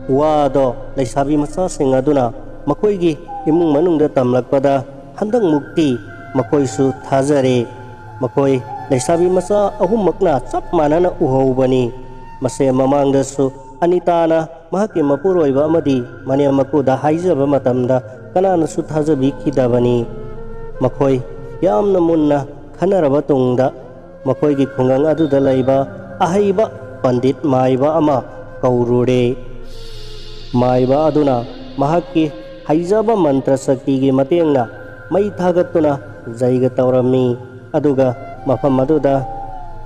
ꯋꯥꯗꯣ ꯂꯩꯁꯥꯕꯤ ꯃꯆꯥꯁꯤꯡ ꯑꯗꯨꯅ ꯃꯈꯣꯏꯒꯤ ꯏꯃꯨꯡ ꯃꯅꯨꯡꯗ ꯇꯝꯂꯛꯄꯗ ꯍꯟꯗꯛꯃꯨꯛꯇꯤ ꯃꯈꯣꯏꯁꯨ ꯊꯥꯖꯔꯦ꯫ ꯃꯈꯣꯏ ꯂꯩꯁꯥꯕꯤ ꯃꯆꯥ ꯑꯍꯨꯝꯃꯛꯅ ꯆꯞ ꯃꯥꯟꯅꯅ ꯎꯍꯧꯕꯅꯤ꯫ ꯃꯁꯦ ꯃꯃꯥꯡꯗꯁꯨ ꯑꯅꯤꯇꯥꯅ ꯃꯍꯥꯛꯀꯤ ꯃꯄꯨꯔꯣꯏꯕ ꯑꯃꯗꯤ ꯃꯅꯦꯝ ꯃꯀꯨꯗ ꯍꯥꯏꯖꯕ ꯃꯇꯝꯗ ꯀꯅꯥꯅꯁꯨ ꯊꯥꯖꯕꯤꯈꯤꯗꯕꯅꯤ꯫ ꯃꯈꯣꯏ ꯌꯥꯝꯅ ꯃꯨꯟꯅ ꯈꯟꯅꯔꯕ ꯇꯨꯡꯗ ꯃꯈꯣꯏꯒꯤ ꯈꯨꯡꯒꯪ ꯑꯗꯨꯗ ꯂꯩꯕ ꯑꯍꯩꯕ ꯄꯟꯗꯤꯠ ꯃꯥꯏꯕ ꯑꯃ ꯀꯧꯔꯨꯔꯦ꯫ ꯃꯥꯏꯕ ꯑꯗꯨꯅ ꯃꯍꯥꯛꯀꯤ ꯍꯩꯖꯕ ꯃꯟꯇ꯭ꯔ ꯁꯛꯇꯤꯒꯤ ꯃꯇꯦꯡꯅ ꯃꯩ ꯊꯥꯒꯠꯇꯨꯅ ꯖꯩꯒ ꯇꯧꯔꯝꯃꯤ꯫ ꯑꯗꯨꯒ ꯃꯐꯝ ꯑꯗꯨꯗ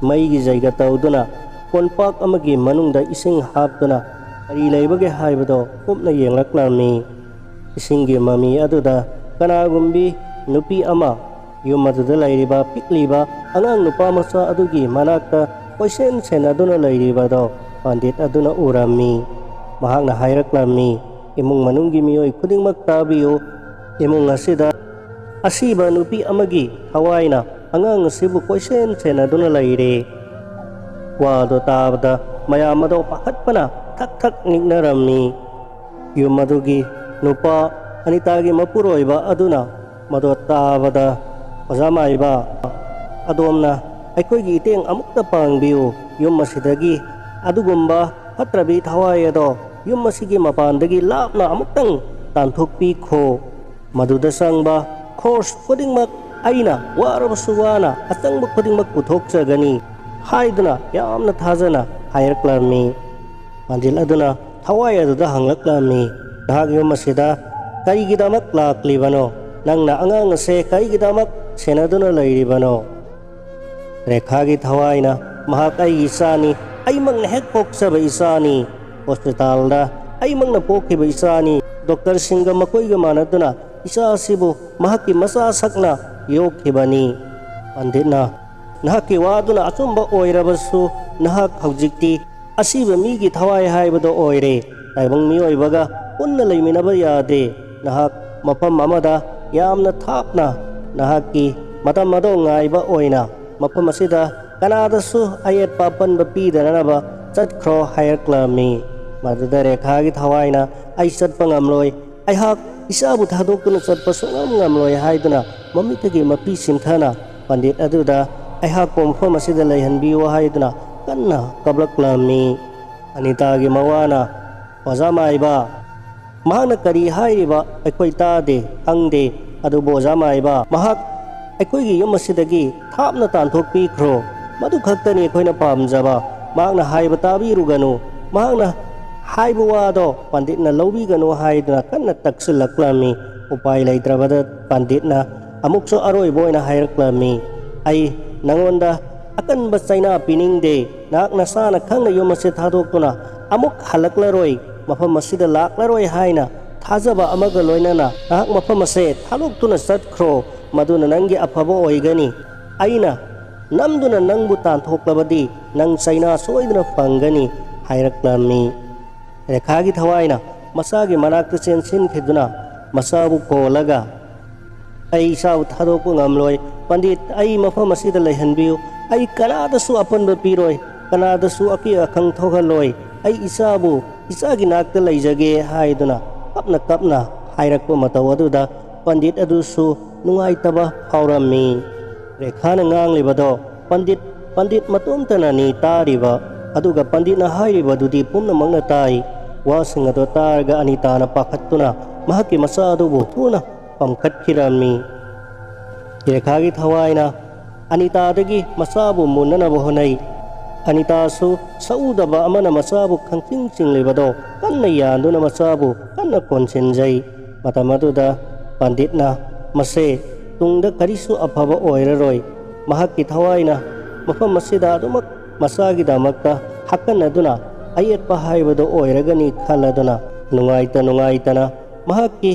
ꯃꯩꯒꯤ ꯖꯩꯒ ꯇꯧꯗꯨꯅ ꯀꯣꯟꯄꯥꯛ ꯑꯃꯒꯤ ꯃꯅꯨꯡꯗ ꯏꯁꯤꯡ ꯍꯥꯞꯇꯨꯅ ꯀꯔꯤ ꯂꯩꯕꯒꯦ ꯍꯥꯏꯕꯗꯣ ꯀꯨꯞꯅ ꯌꯦꯡꯂꯛꯂꯝꯃꯤ꯫ ꯏꯁꯤꯡꯒꯤ ꯃꯃꯤ ꯑꯗꯨꯗ ꯀꯅꯥꯒꯨꯝꯕꯤ ꯅꯨꯄꯤ ꯑꯃ ꯌꯨꯝ ꯑꯗꯨꯗ ꯂꯩꯔꯤꯕ ꯄꯤꯛꯂꯤꯕ ꯑꯉꯥꯡ ꯅꯨꯄꯥ ꯃꯆꯥ ꯑꯗꯨꯒꯤ ꯃꯅꯥꯛꯇ ꯀꯣꯏꯁꯦꯟ ꯁꯦꯟꯅꯗꯨꯅ ꯂꯩꯔꯤꯕꯗꯣ ꯄꯟꯗꯤꯠ ꯑꯗꯨꯅ ꯎꯔꯝꯃꯤ꯫ ꯃꯍꯥꯛꯅ ꯍꯥꯏꯔꯛꯂꯝꯃꯤ, "ꯏꯃꯨꯡ ꯃꯅꯨꯡꯒꯤ ꯃꯤꯑꯣꯏ ꯈꯨꯗꯤꯡꯃꯛ ꯇꯥꯕꯤꯌꯨ꯫ ꯏꯃꯨꯡ ꯑꯁꯤꯗ ꯑꯁꯤꯕ ꯅꯨꯄꯤ ꯑꯃꯒꯤ ꯊꯋꯥꯏꯅ ꯑꯉꯥꯡ ꯑꯁꯤꯕꯨ ꯀꯣꯏꯁꯦꯟ ꯁꯦꯟꯅꯗꯨꯅ ꯂꯩꯔꯦ꯫" ꯋꯥꯗꯣ ꯇꯥꯕꯗ ꯃꯌꯥꯝ ꯑꯗꯣ ꯄꯥꯈꯠꯄꯅ ꯊꯛ ꯊꯛ ꯅꯤꯛꯅꯔꯝꯃꯤ꯫ ꯌꯨꯝ ꯑꯗꯨꯒꯤ ꯅꯨꯄꯥ ꯑꯅꯤꯇꯥꯒꯤ ꯃꯄꯨꯔꯣꯏꯕ ꯑꯗꯨꯅ ꯃꯗꯣ ꯇꯥꯕꯗ, "ꯑꯣꯖꯥ ꯃꯥꯏꯕ, ꯑꯗꯣꯝꯅ ꯑꯩꯈꯣꯏꯒꯤ ꯏꯇꯦꯡ ꯑꯃꯨꯛꯇ ꯄꯥꯡꯕꯤꯌꯨ꯫ ꯌꯨꯝ ꯑꯁꯤꯗꯒꯤ ꯑꯗꯨꯒꯨꯝꯕ ꯐꯠꯇ꯭ꯔꯕꯤ ꯊꯋꯥꯏ ꯑꯗꯣ ꯌꯨꯝ ꯑꯁꯤꯒꯤ ꯃꯄꯥꯟꯗꯒꯤ ꯂꯥꯞꯅ ꯑꯃꯨꯛꯇꯪ ꯇꯥꯟꯊꯣꯛꯄꯤꯈꯣ꯫ ꯃꯗꯨꯗ ꯆꯪꯕ ꯈꯣꯔꯁ ꯈꯨꯗꯤꯡꯃꯛ ꯑꯩꯅ ꯋꯥꯔꯕꯁꯨ ꯋꯥꯅ ꯑꯆꯪꯕ ꯈꯨꯗꯤꯡꯃꯛ ꯄꯨꯊꯣꯛꯆꯒꯅꯤ" ꯍꯥꯏꯗꯨꯅ ꯌꯥꯝꯅ ꯊꯥꯖꯅ ꯍꯥꯏꯔꯛꯂꯝꯃꯤ꯫ ꯄꯟꯗꯤꯠ ꯑꯗꯨꯅ ꯊꯋꯥꯏ ꯑꯗꯨꯗ ꯍꯪꯂꯛꯂꯝꯃꯤ, "ꯅꯍꯥꯛ ꯌꯨꯝ ꯑꯁꯤꯗ ꯀꯔꯤꯒꯤꯗꯃꯛ ꯂꯥꯛꯂꯤꯕꯅꯣ? ꯅꯪꯅ ꯑꯉꯥꯡ ꯑꯁꯦ ꯀꯔꯤꯒꯤꯗꯃꯛ ꯁꯦꯟꯅꯗꯨꯅ ꯂꯩꯔꯤꯕꯅꯣ?" ꯔꯦꯈꯥꯒꯤ ꯊꯋꯥꯏꯅ, "ꯃꯍꯥꯛ ꯑꯩꯒꯤ ꯏꯆꯥꯅꯤ, ꯑꯩꯃꯛꯅ ꯍꯦꯛ ꯄꯣꯛꯆꯕ ꯏꯆꯥꯅꯤ꯫ ꯍꯣꯁꯄꯤꯇꯥꯜꯗ ꯑꯩꯃꯛꯅ ꯄꯣꯛꯈꯤꯕ ꯏꯆꯥꯅꯤ꯫ ꯗꯣꯛꯇꯔꯁꯤꯡꯒ ꯃꯈꯣꯏꯒ ꯃꯥꯟꯅꯗꯨꯅ ꯏꯆꯥ ꯑꯁꯤꯕꯨ ꯃꯍꯥꯛꯀꯤ ꯃꯆꯥ ꯁꯛꯅ ꯌꯣꯛꯈꯤꯕꯅꯤ"꯫ ꯄꯟꯗꯤꯠꯅ, "ꯅꯍꯥꯛꯀꯤ ꯋꯥꯗꯨꯅ ꯑꯆꯨꯝꯕ ꯑꯣꯏꯔꯕꯁꯨ, ꯅꯍꯥꯛ ꯍꯧꯖꯤꯛꯇꯤ ꯑꯁꯤꯕ ꯃꯤꯒꯤ ꯊꯋꯥꯏ ꯍꯥꯏꯕꯗꯣ ꯑꯣꯏꯔꯦ꯫ ꯇꯥꯏꯕꯪ ꯃꯤꯑꯣꯏꯕꯒ ꯄꯨꯟꯅ ꯂꯩꯃꯤꯟꯅꯕ ꯌꯥꯗꯦ꯫ ꯅꯍꯥꯛ ꯃꯐꯝ ꯑꯃꯗ ꯌꯥꯝꯅ ꯊꯥꯞꯅ ꯅꯍꯥꯛꯀꯤ ꯃꯇꯝ ꯑꯗꯣ ꯉꯥꯏꯕ ꯑꯣꯏꯅ ꯃꯐꯝ ꯑꯁꯤꯗ ꯀꯅꯥꯗꯁꯨ ꯑꯌꯦꯠꯄ ꯑꯄꯟꯕ ꯄꯤꯗꯅꯅꯕ ꯆꯠꯈ꯭ꯔꯣ" ꯍꯥꯏꯔꯛꯂꯝꯃꯤ꯫ ꯃꯗꯨꯗ ꯔꯦꯈꯥꯒꯤ ꯊꯋꯥꯏꯅ, "ꯑꯩ ꯆꯠꯄ ꯉꯝꯂꯣꯏ꯫ ꯑꯩꯍꯥꯛ ꯏꯆꯥꯕꯨ ꯊꯥꯗꯣꯛꯇꯨꯅ ꯆꯠꯄ ꯁꯨꯡꯉꯝ ꯉꯝꯂꯣꯏ" ꯍꯥꯏꯗꯨꯅ ꯃꯃꯤꯠꯇꯒꯤ ꯃꯄꯤ ꯁꯤꯟꯊꯅ ꯄꯟꯗꯤꯠ ꯑꯗꯨꯗ "ꯑꯩꯍꯥꯛꯄꯨ ꯃꯐꯝ ꯑꯁꯤꯗ ꯂꯩꯍꯟꯕꯤꯌꯨ" ꯍꯥꯏꯗꯨꯅ ꯀꯟꯅ ꯀꯞꯂꯛꯂꯝꯃꯤ꯫ ꯑꯅꯤꯇꯥꯒꯤ ꯃꯋꯥꯅ, "ꯑꯣꯖꯥ ꯃꯥꯏꯕ, ꯃꯍꯥꯛꯅ ꯀꯔꯤ ꯍꯥꯏꯔꯤꯕ ꯑꯩꯈꯣꯏ ꯇꯥꯗꯦ, ꯈꯪꯗꯦ꯫ ꯑꯗꯨꯕꯨ ꯑꯣꯖꯥ ꯃꯥꯏꯕ, ꯃꯍꯥꯛ ꯑꯩꯈꯣꯏꯒꯤ ꯌꯨꯝ ꯑꯁꯤꯗꯒꯤ ꯊꯥꯞꯅ ꯇꯥꯟꯊꯣꯛꯄꯤꯈ꯭ꯔꯣ꯫ ꯃꯗꯨ ꯈꯛꯇꯅꯤ ꯑꯩꯈꯣꯏꯅ ꯄꯥꯝꯖꯕ꯫ ꯃꯍꯥꯛꯅ ꯍꯥꯏꯕ ꯇꯥꯕꯤꯔꯨꯒꯅꯨ꯫ ꯃꯍꯥꯛꯅ ꯍꯥꯏꯕ ꯋꯥꯗꯣ ꯄꯟꯗꯤꯠꯅ ꯂꯧꯕꯤꯒꯅꯨ" ꯍꯥꯏꯗꯨꯅ ꯀꯟꯅ ꯇꯛꯁꯤꯜꯂꯛꯂꯝꯃꯤ꯫ ꯎꯄꯥꯏ ꯂꯩꯇ꯭ꯔꯕꯗ ꯄꯟꯗꯤꯠꯅ ꯑꯃꯨꯛꯁꯨ ꯑꯔꯣꯏꯕ ꯑꯣꯏꯅ ꯍꯥꯏꯔꯛꯂꯝꯃꯤ, "ꯑꯩ ꯅꯉꯣꯟꯗ ꯑꯀꯟꯕ ꯆꯩꯅꯥ ꯄꯤꯅꯤꯡꯗꯦ꯫ ꯅꯍꯥꯛ ꯅꯁꯥꯅ ꯈꯪꯅ ꯌꯨꯝ ꯑꯁꯤ ꯊꯥꯗꯣꯛꯇꯨꯅ ꯑꯃꯨꯛ ꯍꯜꯂꯛꯂꯔꯣꯏ, ꯃꯐꯝ ꯑꯁꯤꯗ ꯂꯥꯛꯂꯔꯣꯏ ꯍꯥꯏꯅ ꯊꯥꯖꯕ ꯑꯃꯒ ꯂꯣꯏꯅꯅ ꯅꯍꯥꯛ ꯃꯐꯝ ꯑꯁꯦ ꯊꯥꯗꯣꯛꯇꯨꯅ ꯆꯠꯈ꯭ꯔꯣ꯫ ꯃꯗꯨꯅ ꯅꯪꯒꯤ ꯑꯐꯕ ꯑꯣꯏꯒꯅꯤ꯫ ꯑꯩꯅ ꯅꯝꯗꯨꯅ ꯅꯪꯕꯨ ꯇꯥꯟꯊꯣꯛꯂꯕꯗꯤ ꯅꯪ ꯆꯩꯅꯥ ꯁꯣꯏꯗꯅ ꯐꯪꯒꯅꯤ" ꯍꯥꯏꯔꯛꯂꯝꯃꯤ꯫ ꯔꯦꯈꯥꯒꯤ ꯊꯋꯥꯏꯅ ꯃꯆꯥꯒꯤ ꯃꯅꯥꯛꯇ ꯆꯦꯟꯁꯤꯟꯈꯤꯗꯨꯅ ꯃꯆꯥꯕꯨ ꯀꯣꯜꯂꯒ, "ꯑꯩ ꯏꯆꯥꯕꯨ ꯊꯥꯗꯣꯛꯄ ꯉꯝꯂꯣꯏ꯫ ꯄꯟꯗꯤꯠ, ꯑꯩ ꯃꯐꯝ ꯑꯁꯤꯗ ꯂꯩꯍꯟꯕꯤꯌꯨ꯫ ꯑꯩ ꯀꯅꯥꯗꯁꯨ ꯑꯄꯟꯕ ꯄꯤꯔꯣꯏ꯫ ꯀꯅꯥꯗꯁꯨ ꯑꯀꯤ ꯑꯈꯪ ꯊꯣꯛꯍꯜꯂꯣꯏ꯫ ꯑꯩ ꯏꯆꯥꯕꯨ ꯏꯆꯥꯒꯤ ꯅꯥꯛꯇ ꯂꯩꯖꯒꯦ" ꯍꯥꯏꯗꯨꯅ ꯀꯞꯅ ꯀꯞꯅ ꯍꯥꯏꯔꯛꯄ ꯃꯇꯧ ꯑꯗꯨꯗ ꯄꯟꯗꯤꯠ ꯑꯗꯨꯁꯨ ꯅꯨꯡꯉꯥꯏꯇꯕ ꯐꯥꯎꯔꯝꯃꯤ꯫ ꯔꯦꯈꯥꯅ ꯉꯥꯡꯂꯤꯕꯗꯣ ꯄꯟꯗꯤꯠ, ꯄꯟꯗꯤꯠ ꯃꯇꯣꯝꯇꯅꯅꯤ ꯇꯥꯔꯤꯕ꯫ ꯑꯗꯨꯒ ꯄꯟꯗꯤꯠꯅ ꯍꯥꯏꯔꯤꯕꯗꯨꯗꯤ ꯄꯨꯝꯅꯃꯛꯅ ꯇꯥꯏ꯫ ꯋꯥꯁꯤꯡ ꯑꯗꯣ ꯇꯥꯔꯒ ꯑꯅꯤꯇꯥꯅ ꯄꯥꯈꯠꯇꯨꯅ ꯃꯍꯥꯛꯀꯤ ꯃꯆꯥ ꯑꯗꯨꯕꯨ ꯊꯨꯅ ꯄꯝꯈꯠꯈꯤꯔꯝꯃꯤ꯫ ꯔꯦꯈꯥꯒꯤ ꯊꯋꯥꯏꯅ ꯑꯅꯤꯇꯥꯗꯒꯤ ꯃꯆꯥꯕꯨ ꯃꯨꯟꯅꯅꯕ ꯍꯣꯠꯅꯩ꯫ ꯑꯅꯤꯇꯥꯁꯨ ꯁꯛꯎꯗꯕ ꯑꯃꯅ ꯃꯆꯥꯕꯨ ꯈꯪꯆꯤꯡ ꯆꯤꯡꯂꯤꯕꯗꯣ ꯀꯟꯅ ꯌꯥꯟꯗꯨꯅ ꯃꯆꯥꯕꯨ ꯀꯟꯅ ꯀꯣꯟꯁꯤꯟꯖꯩ꯫ ꯃꯇꯝ ꯑꯗꯨꯗ ꯄꯟꯗꯤꯠꯅ ꯃꯁꯦ ꯇꯨꯡꯗ ꯀꯔꯤꯁꯨ ꯑꯐꯕ ꯑꯣꯏꯔꯔꯣꯏ, ꯃꯍꯥꯛꯀꯤ ꯊꯋꯥꯏꯅ ꯃꯐꯝ ꯑꯁꯤꯗ ꯑꯗꯨꯃꯛ ꯃꯆꯥꯒꯤꯗꯃꯛꯇ ꯍꯥꯀꯟꯅꯗꯨꯅ ꯑꯌꯦꯠꯄ ꯍꯥꯏꯕꯗꯨ ꯑꯣꯏꯔꯒꯅꯤ ꯈꯜꯂꯗꯨꯅ ꯅꯨꯡꯉꯥꯏꯇ ꯅꯨꯡꯉꯥꯏꯇꯅ ꯃꯍꯥꯛꯀꯤ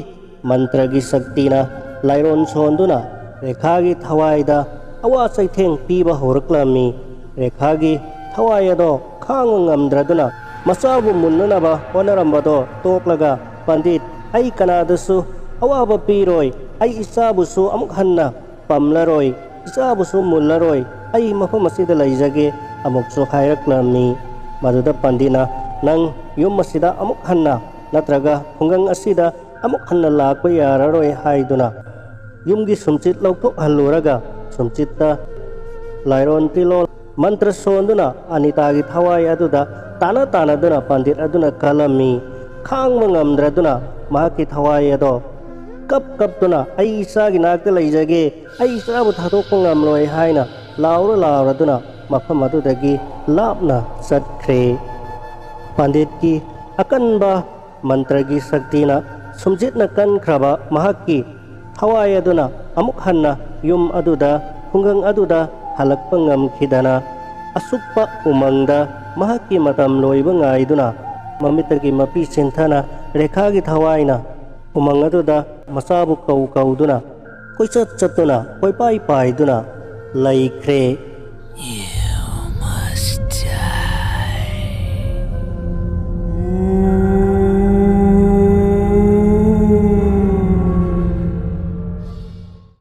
ꯃꯟꯇ꯭ꯔꯒꯤ ꯁꯛꯇꯤꯅ ꯂꯥꯏꯔꯣꯟ ꯁꯣꯟꯗꯨꯅ ꯔꯦꯈꯥꯒꯤ ꯊꯋꯥꯏꯗ ꯑꯋꯥ ꯆꯩꯊꯦꯡ ꯄꯤꯕ ꯍꯧꯔꯛꯂꯝꯃꯤ꯫ ꯔꯦꯈꯥꯒꯤ ꯊꯋꯥꯏ ꯑꯗꯣ ꯈꯥꯡꯕ ꯉꯝꯗ꯭ꯔꯗꯨꯅ ꯃꯆꯥꯕꯨ ꯃꯨꯟꯅꯅꯕ ꯍꯣꯠꯅꯔꯝꯕꯗꯣ ꯇꯣꯛꯂꯒ, "ꯄꯟꯗꯤꯠ, ꯑꯩ ꯀꯅꯥꯗꯁꯨ ꯑꯋꯥꯕ ꯄꯤꯔꯣꯏ꯫ ꯑꯩ ꯏꯆꯥꯕꯨꯁꯨ ꯑꯃꯨꯛ ꯍꯟꯅ ꯄꯝꯂꯔꯣꯏ, ꯏꯆꯥꯕꯨꯁꯨ ꯃꯨꯜꯂꯔꯣꯏ꯫ ꯑꯩ ꯃꯐꯝ ꯑꯁꯤꯗ ꯂꯩꯖꯒꯦ" ꯑꯃꯨꯛꯁꯨ ꯍꯥꯏꯔꯛꯂꯝꯃꯤ꯫ ꯃꯗꯨꯗ ꯄꯟꯗꯤꯠꯅ, "ꯅꯪ ꯌꯨꯝ ꯑꯁꯤꯗ ꯑꯃꯨꯛ ꯍꯟꯅ ꯅꯠꯇ꯭ꯔꯒ ꯈꯨꯡꯒꯪ ꯑꯁꯤꯗ ꯑꯃꯨꯛ ꯍꯟꯅ ꯂꯥꯛꯄ ꯌꯥꯔꯔꯣꯏ" ꯍꯥꯏꯗꯨꯅ ꯌꯨꯝꯒꯤ ꯁꯨꯝꯆꯤꯠ ꯂꯧꯊꯣꯛꯍꯜꯂꯨꯔꯒ, ꯁꯨꯝꯆꯤꯠꯇ ꯂꯥꯏꯔꯣꯟ ꯇꯤꯂꯣꯟ ꯃꯟꯇ꯭ꯔ ꯁꯣꯟꯗꯨꯅ ꯑꯅꯤꯇꯥꯒꯤ ꯊꯋꯥꯏ ꯑꯗꯨꯗ ꯇꯥꯅ ꯇꯥꯅꯗꯨꯅ ꯄꯟꯗꯤꯠ ꯑꯗꯨꯅ ꯀꯜꯂꯝꯃꯤ꯫ ꯈꯥꯡꯕ ꯉꯝꯗ꯭ꯔꯗꯨꯅ ꯃꯍꯥꯛꯀꯤ ꯊꯋꯥꯏ ꯑꯗꯣ ꯀꯞ ꯀꯞꯇꯨꯅ, "ꯑꯩ ꯏꯆꯥꯒꯤ ꯅꯥꯛꯇ ꯂꯩꯖꯒꯦ, ꯑꯩ ꯏꯆꯥꯕꯨ ꯊꯥꯗꯣꯛꯄ ꯉꯝꯂꯣꯏ" ꯍꯥꯏꯅ ꯂꯥꯎꯔ ꯂꯥꯎꯔꯗꯨꯅ ꯃꯐꯝ ꯑꯗꯨꯗꯒꯤ ꯂꯥꯞꯅ ꯆꯠꯈ꯭ꯔꯦ꯫ ꯄꯟꯗꯤꯠꯀꯤ ꯑꯀꯟꯕ ꯃꯟꯇ꯭ꯔꯒꯤ ꯁꯛꯇꯤꯅ ꯁꯨꯝꯖꯤꯠꯅ ꯀꯟꯈ꯭ꯔꯕ ꯃꯍꯥꯛꯀꯤ ꯊꯋꯥꯏ ꯑꯗꯨꯅ ꯑꯃꯨꯛ ꯍꯟꯅ ꯌꯨꯝ ꯑꯗꯨꯗ, ꯈꯨꯡꯒꯪ ꯑꯗꯨꯗ ꯍꯜꯂꯛꯄ ꯉꯝꯈꯤꯗꯅ, ꯑꯁꯨꯛꯄ ꯎꯃꯪꯗ ꯃꯍꯥꯛꯀꯤ ꯃꯇꯝ ꯂꯣꯏꯕ ꯉꯥꯏꯗꯨꯅ, ꯃꯃꯤꯠꯇꯒꯤ ꯃꯄꯤ ꯆꯤꯟꯊꯅ ꯔꯦꯈꯥꯒꯤ ꯊꯋꯥꯏꯅ ꯎꯃꯪ ꯑꯗꯨꯗ ꯃꯆꯥꯕꯨ ꯀꯧ ꯀꯧꯗꯨꯅ, ꯀꯣꯏꯆꯠ ꯆꯠꯇꯨꯅ, ꯀꯣꯏꯄꯥꯏ ꯄꯥꯏꯗꯨꯅ ꯂꯩꯈ꯭ꯔꯦ꯫